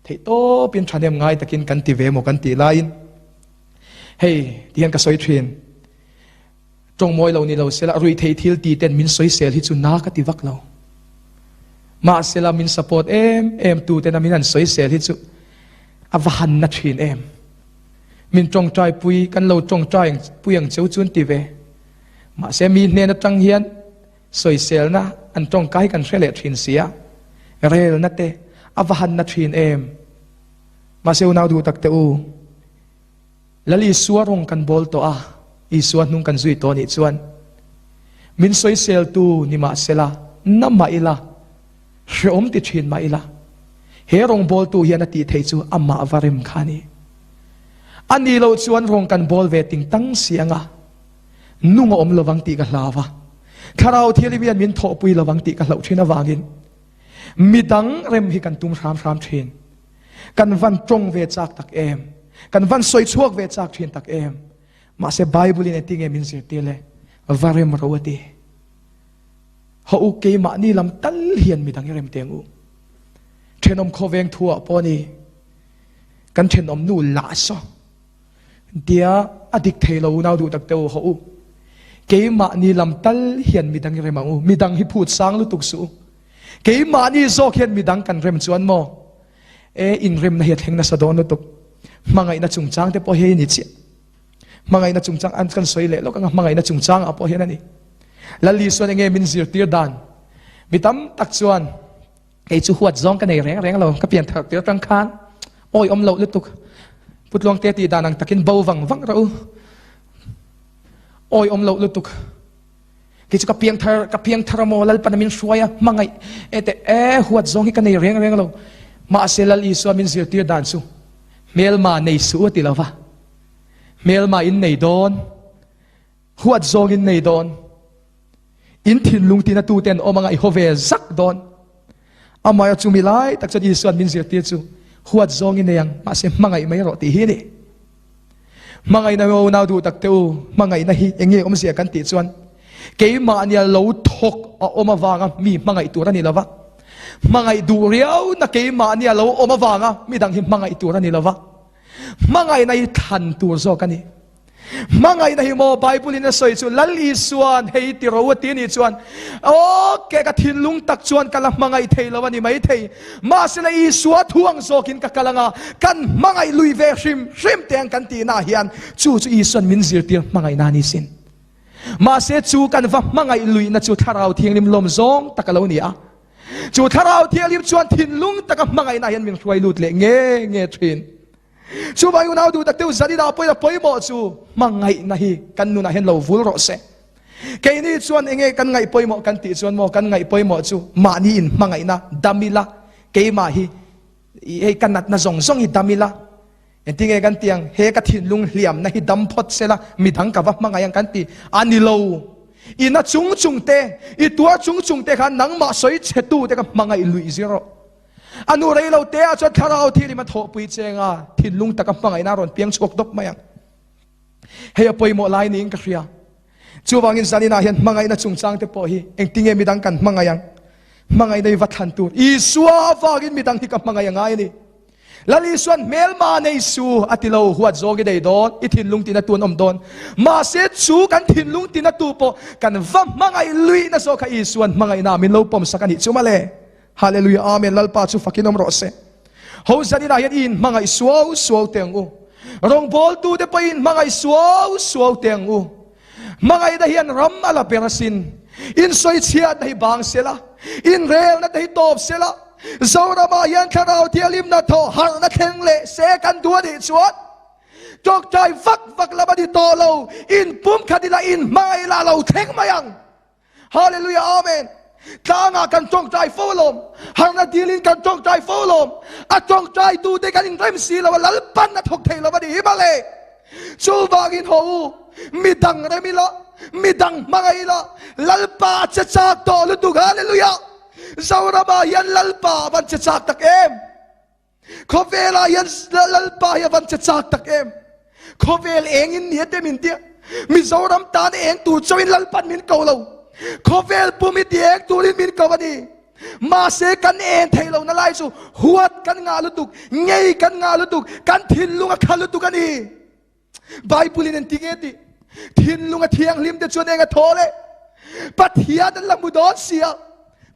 Theih tawpin thahnem ngai takin kan ti ve maw kan tih laiin hei ti hian ka sawi thin. Tawngmawi lo ni lo sela ruih theih thil ti ten min sawisel hi chu na ka ti vak lo. Mahsela min support em em tu tena min han sawisel hi chu a va han na thin em. Min tawngtai pui kan lo tawngtai pui ang cheu chu an ti ve. Mahse mi hnen atang hian Sawiselna an tawngkai kan hre leh thin sia, relna te a va han na thin em? Mahse unau duh tak te u, Lal Isua rawng kan bawl tawh a, Isua hnung kan zui tawh nih chuan min sawiseltu ni mahsela na mah ila, hreawm ti thin mah ila, he rawngbawltu hian a tih theih chu amah va rem kha a ni. A nih loh chuan rawng kan bawl ve ting tang si anga, Nung a awm lovang tih ka hlau a. Thlarau Thianghlim hian min thawhpui lovang tih ka hlauh thin avangin midang rem hi kan tum hram hram thin. Kan van tawng ve chak tak em? Kan van sawi chhuak ve chak thin tak em? Mahse Bible in engtin nge min zirtir le? Va rem ro a ti. Haw u keimahni lam tal hian midang i rem teng u. Thenawm khawveng thu ah pawh ni kan thenawm nu lah saw tia a dik thei lo unau duh tak te u haw u. Keimahni lam tal hian midang i rem ang u. Midang hi phut sang lutuk suh u. Keimahni zawk hian midang kan rem chuan maw? E inremna hi a thleng nasa dawn lutuk. Hmangaihna chungchang te pawh hei a ni chiah. Hmangaihna chungchang an kan sawi leh lawk anga hmangaihna chungchang ah pawh hian a ni. Lal Isuan enge min zirtir dan? Mi tam tak chuan kei chu huat zawng ka nei reng reng lo, ka pian thar tir atang khan awi awm loh lutuk. Pu Tluangte tih dan ang takin bo vang vang rawh u. Awi awm loh lutuk. Kei chu ka piang thar, ka piang thar amaw Lalpan a min hruai a, hmangaih e teh e huat zawng hi ka nei reng reng lo. Mahse Lal Isua min zirtir dan chu hmelma nei suh a ti lo va. Hmelma in nei dawn, huat zawng in nei dawn, in thinlung tina tu ten awm anga i haw ve zak dawn. Amah chu mi lai tak chuan Isuan min zirtir chu huat zawng in nei ang, mahse hmangaih mai rawh tih hi a ni. Hmangaihna hi unau duh tak te u, hmangaihna hi eng nge awmzia kan tih chuan keimahnia lo thawk a awm avanga mi hmangaih tur a ni lova, hmangaih duh riauna keimahnia lo awm avanga midang hi hmangaih tur a ni lova, hmangaihna hi thlan tur zawk a ni. Hmangaihna hi maw Bible in a sawi chu Lal Isuan hei ti ro a ti anih chuan ok ka thinlung tak chuan ka la hmangaih thei lo a ni mai thei mahsela Isua thu ang zawkin ka kal anga kan hmangaih lui ve hrim hrim te ang kan tihna ah hian chu chu Isuan min zirtir hmangaihna a ni sin. Mahse chu kan va hmangaih luihna chu Thlarau Thianghlim lawm zawng tak a lo ni a. Chu Thlarau Thianghlim chuan thinlung taka hmangaihna hian min hruai lut leh nge nge thin. Chuvang unau duh tak deuh zanin ah pawhin a pawimawh chu hmangaihna hi kan nunah hian lo vul rawh se. Keini chuan enge kan ngaih pawimawh kan tih chuan maw kan ngaih pawimawh chu mahni in hmangaihna dam ila keimah hi hei ka natna zawng zawng hi dam ila engtinge kan tih ang he ka thinlung hliamna hi dam phawt sela midang ka va hmangaih ang kan ti a ni lo. I na chung chung te i tuar chung chung te khan nangmah sawi chhe tu te ka hmangaih luih zir rawh. A nu rei lo te ah chuan thlarau thilim a thawhpui cheng a, thinlung taka hmangaihna a rawn piang chhuak dawp mai ang. Hei a pawimawh lai niin ka hria. Chuvangin zaninah hian hmangaihna chungchang te pawh hi engtinge midang kan hmangaih ang? Hmangaihna hi va thlan tur. Isua avangin midang hi ka hmangaih a ngai a ni. Lal Isuan hmelma nei su a ti lo, huat zawng i nei dawn, i thinlung tina tu an awm dawn. Mahse chu kan thinlung tina tu pawh kan va hmangaih luihna zawk kha Isuan hmangaihna min lo pawmsak a nih chu mawle. Hallelujah Amen Lalpa chu fakin awm rawh se. Ho zanin ah hian i in hmangaih suau suau teh ang u. Rawngbawltu te pawh i in hmangaih suau suau teh ang u. Hmangaihna hian ram a la ber asin. In sawichhiatna hi bang sela, in relna te hi tawp sela, Zoramah hian Thlarau Thianghlimna thaw harhna thleng leh se kan duh a nih chuan tawngtai vak vak lam a ni tawh lo, in pumkhat ila in hmangaih lah lo thleng mai ang. Hallelujah Amen. Tlangah kan tawngtai fo alawm. Harna dilin kan tawngtai fo alawm. A tawngtai tu te kan inrem si lo a, Lalpan a thawk thei lo a ni hi mawle. Chuvangin haw u, midang rem ila, midang hmangaih ila, Lalpa a che chak tawh lutuk. Hallelujah. Zoramah hian Lalpa a van che chak tak em. Khawvelah hian Lalpa hi a van che chak tak em. Khawvel eng in ni te min tia. Mizoram tan eng tur chauhin Lalpan min ko lo. Khawvel pum hi ti eng turin min ko a ni. Mahse kan en thei lo na lai chu huat kan ngah lutuk, ngei kan ngah lutuk, kan thinlung a kha lutuk a ni. Bible in engti nge tih? Thinlung a thianghlim te chuan eng a thaw le? Pathian an la hmu dawn sia.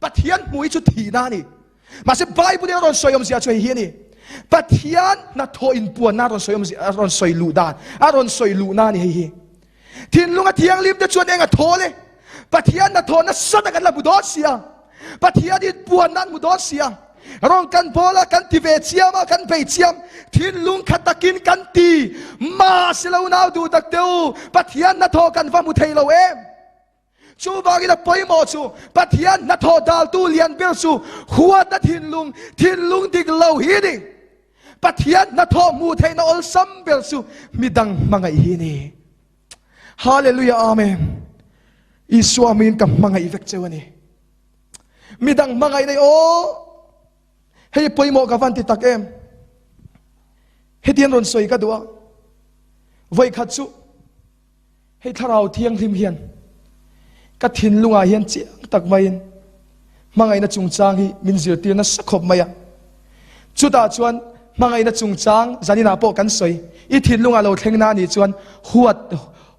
Pathian hmu hi chu thihna a ni. Mahse Bible in a rawn sawi awmzia chu hei hi a ni. Pathian hnathawh inpuanna a rawn sawi awmzia, a rawn sawi luh dan, a rawn sawi luhna a ni hei hi. Thinlung a thianghlim te chuan eng a thaw le? Pathian hnathawh nasa tak an la hmu dawn sia. Pathian inpuanna an hmu dawn sia. Rawn kan bawl a, kan ti ve chiam a, kan bei chiam. Thinlung kha takin kan ti. Mahse lo nau duh tak te u, Pathian hnathawh kan va hmu thei lo em? Chuvangin a pawimawh chu Pathian hnathawh daltu lian ber chu huatna thinlung, thinlung dik lo hi a ni. Pathian hnathawh hmuh theihna awlsam ber chu midang hmangaih hi a ni. Hallelujah Amen. Isua hmingin ka hmangaih vek cheu a ni. Midang hmangaih nei aw, hei pawimawh ka van ti tak em. Hetiang rawn sawi ka duh a, vawikhat chu Hei Thlarau Thianghlim hian ka thinlungah hian chiang tak maiin hmangaihna chungchang hi min zirtir nasa khawp mai a. Chutah chuan hmangaihna chungchang zaninah pawh kan sawi, i thinlungah lo thleng na anih chuan huat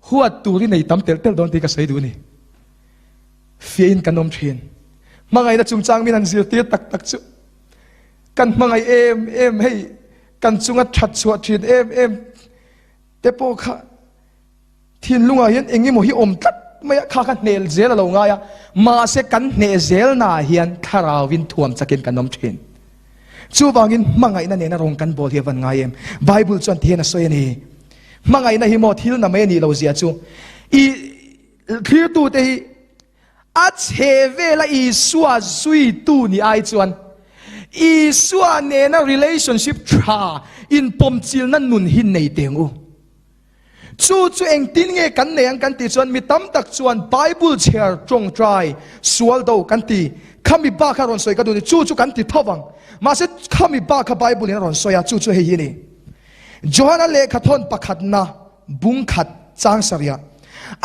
huat tur i nei tam telh telh dawn tih ka sawi duh a ni. Fiahin kan awm thin. Hmangaihna chungchang min han zirtir tak tak chu kan hmangaih em em hei kan chunga that chhuah thin em em te pawh kha thinlungah hian eng emaw hi awm tlat mai a, kha kha hnel zel a lo ngai a, mahse kan hneh zelnaah hian thlarauin thuam chakin kan awm thin. Chuvangin hmangaihna nena rawng kan bawl hi a van ngai em? Bible chuan ti hian a sawi a ni. Hmangaihna hi maw thil na mai a nih lo zia chu i thlirtute hi A chhe vela Isua zuitu ni ai chuan Isua nena relationship tha inpawmchilna nun hi nei teng u. Chu chu engtin nge kan nei ang kan tih chuan mi tam tak chuan Bible chhiar tawngtai sual do kan ti. Khami ba kha rawn sawi ka duh ni, chu chu kan ti tho vang. Mahse khami ba kha Bible in a rawn sawi a, chu chu hei hi a ni. Johana lehkhathawn pakhatna Bung khat chang sarih.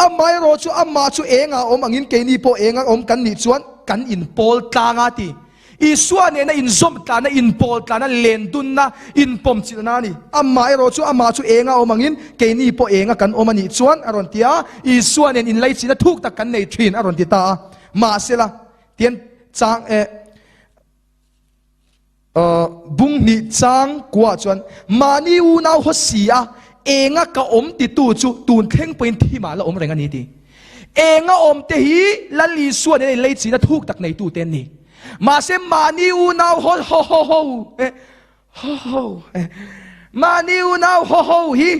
Amaherawh chu amah chu engah awm angin keini pawh enga awm kan nih chuan kan inpawl tlang a ti. Isua nena inzawm tlana, inpawl tlana, lendunna, inpawmchilhna a ni. Amaherawh chu amah chu enga awm angin keini pawh enga kan awm a nih chuan a rawn ti a, Isua nen inlaichinna thuk tak kan nei thin a rawn ti ta a. Mahsela, tian chang eh. Bung hnih chang kuah chuan mahni unau haw si a, enga ka awm titu chu tun thleng pawhin thimah la awm reng a ni ti. Enga awm te hi Lal Isua nena inlei china thuk tak neitu te an ni. Mahse mahni unau haw ho ho ho eh ho ho eh mahni unau haw ho hi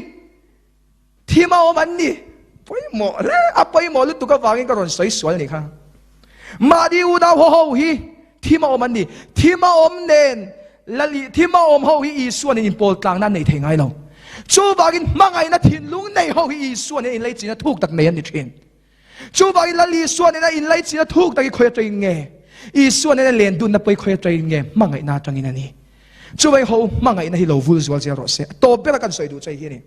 Thim a awm an ni. Pawimawh hle, a pawimawh lutuk avangin ka rawn sawi sual ni kha. Mahni unau ho ho hi thim a awm an ni. Thim a awm nen Lali, thim a awm ho hi Isua nen inpawl tlangna an nei thei ngai lo. Chuvangin hmangaihna thinlung nei ho hi Isua nen inleichina thuk tak nei an ni thin. Chuvangin Lal Isua nena inleichina thuk tak hi khawi atangin nge? Isua nena len dunna pawh hi khawi atangin nge? Hmangaihna atangin a ni. Chuvangin ho hmangaihna hi lo vul zual zel rawh se. A tawp bera kan sawi duh chu hei hi a ni.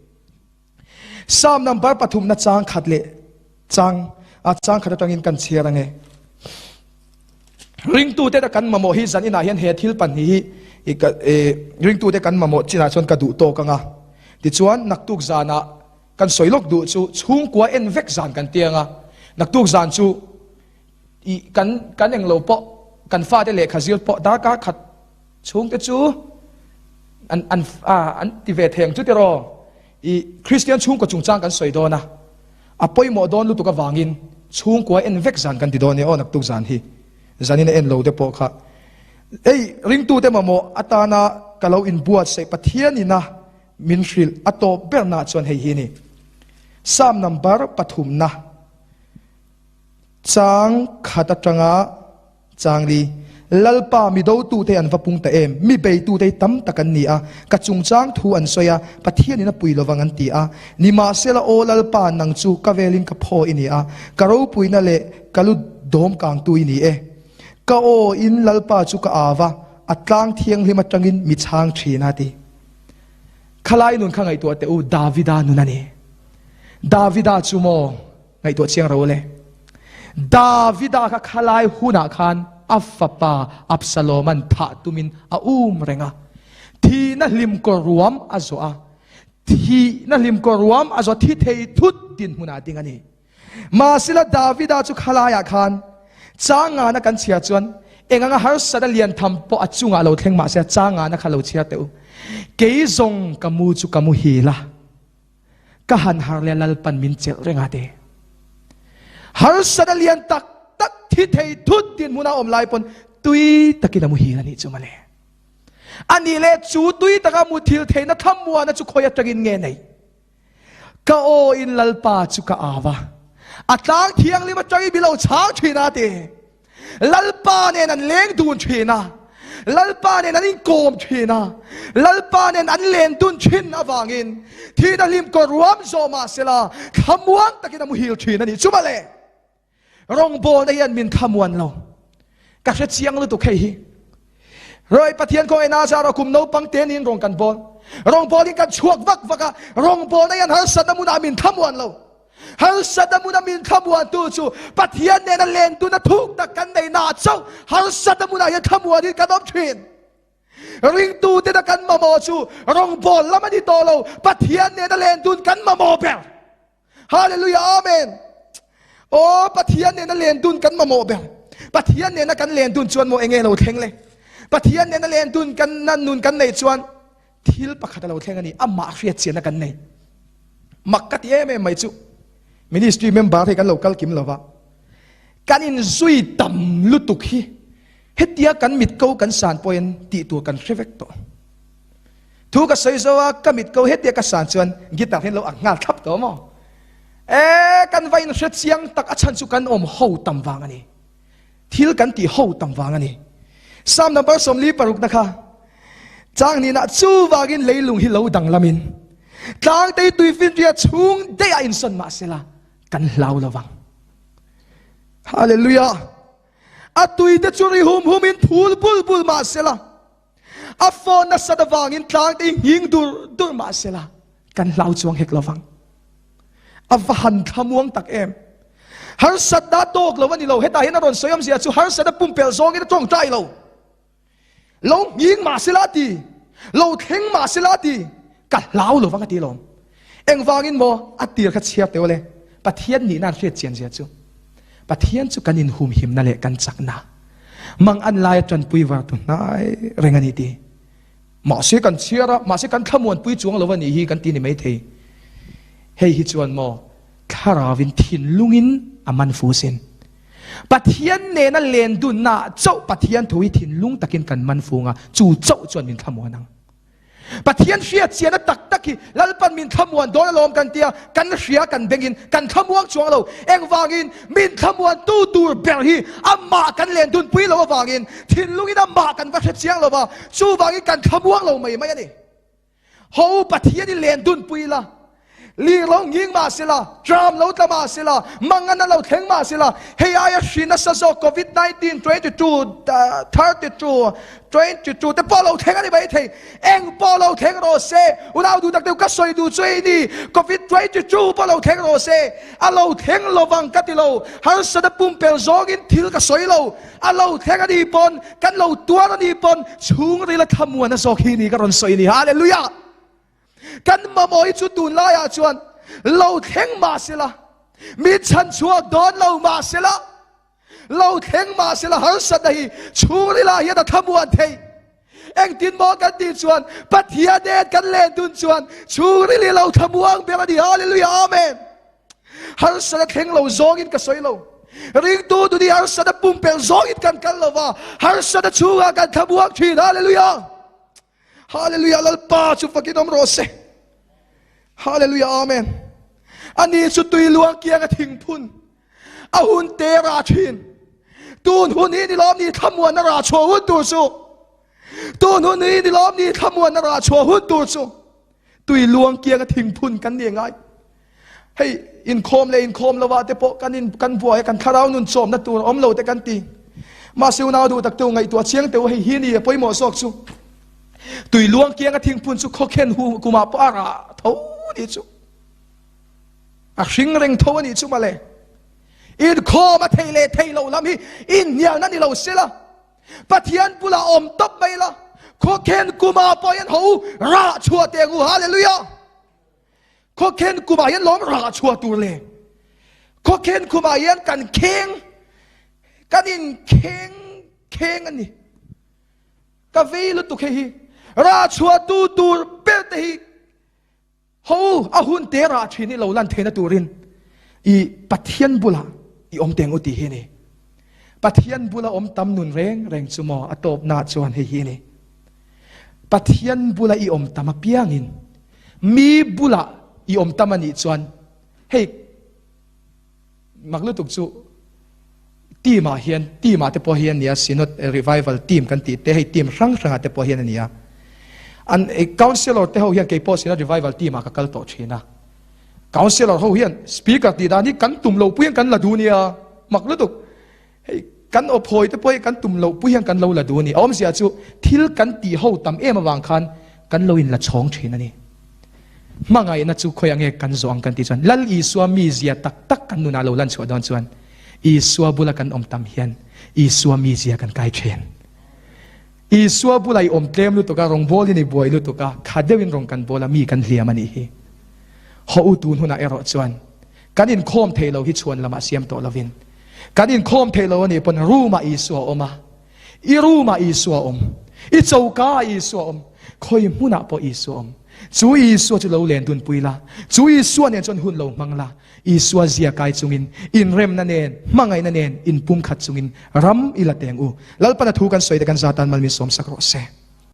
Psalm number pathumna chang khat leh chang a chang khat atangin kan chhiar ange. Ringtute ta kan mamawh hi zan inah hian he thil pahnih hi i ka e ringtute kan mamawh chinah chuan ka duh tawk anga. Tichuan naktuk zanah kan sawi lawk duh chu chhungkua en vek zan kan ti anga. Naktuk zan chu i kan kan englo pawh kan fate lehkha zir pawh darkar khat Chhungte chu an an a an ti ve thei ang chu tiraw? I Kristian chhungkaw chungchang kan sawi dawn a, a pawimawh dawn lutuk avangin chhungkua en vek zan kan ti dawn e aw naktuk zan hi. Zanin a en lo te pawh kha ei ringtute mamawh atana ka lo inbuatsaih Pathianina min hrilh a tawp berna chuan hei hi a ni. Psalm number pathumna chang khat atanga Changli, Lalpa, mi dotute an va pung ta em? Mi beitute hi tam tak an ni a, ka chungchang thu an sawi a, Pathianin a pui lovang an ti a. Nimahsela, Aw Lalpa, nang chu ka velin ka phaw i ni a, ka ropuina leh ka lu dawm kangtu i ni e. Ka aw in Lalpa chu ka au a, a tlang thianghlim atangin mi chhang thin a ti. Khalai nun kha ngaihtuah teh u, Davida nun a ni. Davida chu maw? Ngaihtuah chiang ro le. Davida kha khalai hunah khan a fapa Absaloman thah tumin a um reng a. Thihna hlim kawr ruam a zawh a. Thihna hlim kawr ruam a zawh thi thei thut dinhmunah a ding a ni. Mahsela Davida chu khalaiah khan changana kan chhiar chuan eng anga harsat a lian tham pawh a chungah lo thleng mahse changana kha lo chhiar teh u. Kei zawng ka mu chu ka muhil a. Ka han har leh Lalpan min chelh reng a ti. Harsat a lian tak tak thi thei thut dinhmun a awm lai pawn tui takin a muhil a nih chu mawle. A nih leh chu tui taka muthil theihna thlamuana chu khawi atangin nge nei? Ka aw in Lalpa chu ka au a, a tlang thianghlim atangin min lo chhang thin a ti. Lalpa nen an leng dun thin a, Lalpa nen an inkawm thin a, Lalpa nen an len dun thin avangin thihna hlim kawr ruam zawh mah sela thlamuang takin a muhil thin a nih chu mawle. Rawngbawlna hian min thlamuan lo. Ka hre chiang lutuk hei hi. Roi Pathian khawngaih na zara kum naupang te niin rawng kan bawl. Rawngbawlin kan chhuak vak vak a, rawngbawlna hian harsatna hmunah min thlamuan lo. Harsatna hmuna min thlamuantu chu Pathian nena lentuna thuk tak kan nei na chauh harsatna hmunah hian thlamuanin kan awm thin. Ringtu tena kan mamawh chu rawngbawl lam a ni tawh lo, Pathian nena lendun kan mamawh ber. Hallelujah Amen. Aw Pathian nena lendun kan mamawh ber. Pathian nena kan lendun chuan maw enge lo thleng le? Pathian nena lendun kan na nun kan nei chuan thil pakhat a lo thleng a ni, amah hriat chianna kan nei. Mak ka ti em em mai chu ministry member hei kan lo kal kim lova kan in zui tam lutuk hi hetia kan mit ko kan san pawhin tih tur kan hre vek tawh. Thu ka sawi zo a, ka mit ko hetia ka san chuan guitar hian lo ak nghal thlap tawh maw? E, kan va in hre chiang tak a chhan chu kan awm ho tam vang a ni. Thil kan tih ho tam vang a ni. Psalm number 46 na kha chang nina chu vangin leilung hi lo danglamin tlangtei tuifinriat chhung daih ah insawn mahsela kan hlau lovang. Hallelujah! A tui te chu ri hum hum in phul bul bul mahsela a fawn nasat avangin tlangte hi nghing dur dur mahsela kan hlau chuang hek lovang. A va han thlamuang tak em! Harsatna tawk lo a ni lo. Hetah hian a rawn sawi awmzia chu harsatna pumpelh zawngin a tawngtai lo. Lo nghing mahsela a ti, lo thleng mahsela a ti, ka hlau lovang a ti alawm. Engvangin maw a tir kha chhiar teh awle, Pathian nihna an hriat chian zia chu. Pathian chu kan inhumhimna leh kan chakna, mang an laia tanpui var tu hnai reng a ni ti. Mahse kan chhiar a, mahse kan thlamuanpui chuang lo a nih hi kan ti ni maithei. Hei hi chuan maw Thlarauvin thinlungin a man fu sin. Pathian nena len dunnaah chauh Pathian thu hi thinlung takin kan man fung a, chu chauh chuan min thlamuan ang. Pathian hriat chianna tak tak hi Lalpan min thlamuan dawn alawm kan tia, kan hria kan bengin kan thlamuang chuang lo. Engvangin min thlamuantu tur ber hi amah kan len dunpui lo avangin thinlungin amah kan va hre chiang lo va, chuvangin kan thlamuang lo mai mai a ni. Ho Pathian i len dunpui la, lir lo nging mah sela, tram lo tla mah sela, mangan a lo thleng mah sela, hei aia hri nasa zawk Covid 19, 22, 32, 22 te pawh lo thleng a ni mai thei. Eng pawh lo thleng rawh se, unau duh tak deuh ka sawi duh chu ei ni, Covid 22 pawh lo thleng rawh se, a lo thleng lovang ka ti lo, harsatna pumpelh zawngin thil ka sawi lo, a lo thleng a ni pawn, Kan lo tuar a ni pawn chhungril a thlamuan a zawk hi ni ka rawn sawi ni. Hallelujah! Kan mamawh hi chu tunlaiah chuan lo thleng mah sela, min chhan chhuak dawn lo mah sela, lo thleng mah sela harsatna hi chhungrilah hian a thlamuan thei. Engtin maw kan tih chuan Pathian nen kan len dun chuan chhungril hi lo thlamuang ber a ni. Hallelujah! Amen! Harsatna thleng lo zawngin ka sawi lo. Ringtu tuni harsatna pumpelh zawngin kan kal lo va, harsatna chhungah kan thlamuak thin. Hallelujah! Hallelujah! Lalpa chu fakin awm rawh se. Hallelujah! Amen. Ani chu tui luang kianga thingphun a hun te rah thin. Tun hun hi ni lawm ni thlamuanna rah chhuah hun tur chu. Tun hun hi ni lawm ni thlamuanna rah chhuah hun tur chu. Tui luang kianga thingphun kan ni ngai. Hei inkhawm leh inkhawm lova te pawh kan in kan buai a, kan thlarau nun chawmna tur awm lo te kan ti. Mahse unau duh tak teu ngaihtuah chiang teu hei hi ni a pawimawh zawk chu. Tui luang kianga thingphun chu khawkhen hu kumah pawh a rah tho ni chu. A hring reng tho a nih chu mawle. Inkhawm a thei leh thei lo lam hi inhnialna ni lo sela. Pathian bulah awm tawp mai la, khawkhen kumah pawh hian ho rah chhuah teh ang u. Hallelujah! Khawkhen kumah hian lawm rah chhuah tur le. Khawkhen kumah hian kan kheng, kan in kheng kheng a ni. Ka vei lutuk hei hi. Rah chhuah tu tur ber te hi Ho, a hun te rah thin i lo lan theihna turin i Pathian bulah i awm teng u tih hi a ni. Pathian bula awm tam nun reng reng chu maw a tawpna chuan hei hi a ni. Pathian bula i awm tam apiangin mi bulah i awm tam a nih chuan hei Mak lutuk chu team ah hian, team ah te pawh hian nia, Synod Revival team kan tih te, hei team hrang hrang ah te pawh hian a nia. An councillor te ho hian kei pawh Synod Revival team ah ka kal tawh thin a. Councillor ho hian speaker tih dan hi kan tum lo pui in kan la duh nia. Mak lutuk. Hei kan aw phawi te pawh hi kan tum loh pui hian kan lo la duh a ni. A awmzia chu thil kan tih ho tam em avang khan kan lo in la chhawng thin a ni. Hmangaihna chu khawiah nge kan zawh ang kan tih chuan Lal Isua mizia tak tak kan nunah lo lan chhuah dawn chuan Isua bula kan awm tam hian Isua mizia kan kai thin. Isua bula i awm tlem lutuk a, rawngbawlin i buai lutuk a, kha deuhin rawn kan bawl a, mi kan hliam a nih hi. Haw u tun hunah erawh chuan kan inkhawm thei lo hi chhuan lamah siam tawh lovin kan inkhawm thei lo a nih pawn room-ah Isua a awm a, i room-ah Isua a awm, i choka-ah Isua a awm, khawi hmunah pawh Isua a awm. Chu Isua chu lo len dunpui la, chu Isua nen chuan hun lo hmang la, Isua zia kai chungin, inremna nen, hmangaihna nen, inpumkhat chungin ram i la teng u. Lalpana thu kan sawi te kan zatan mal min sawmsak rawh se.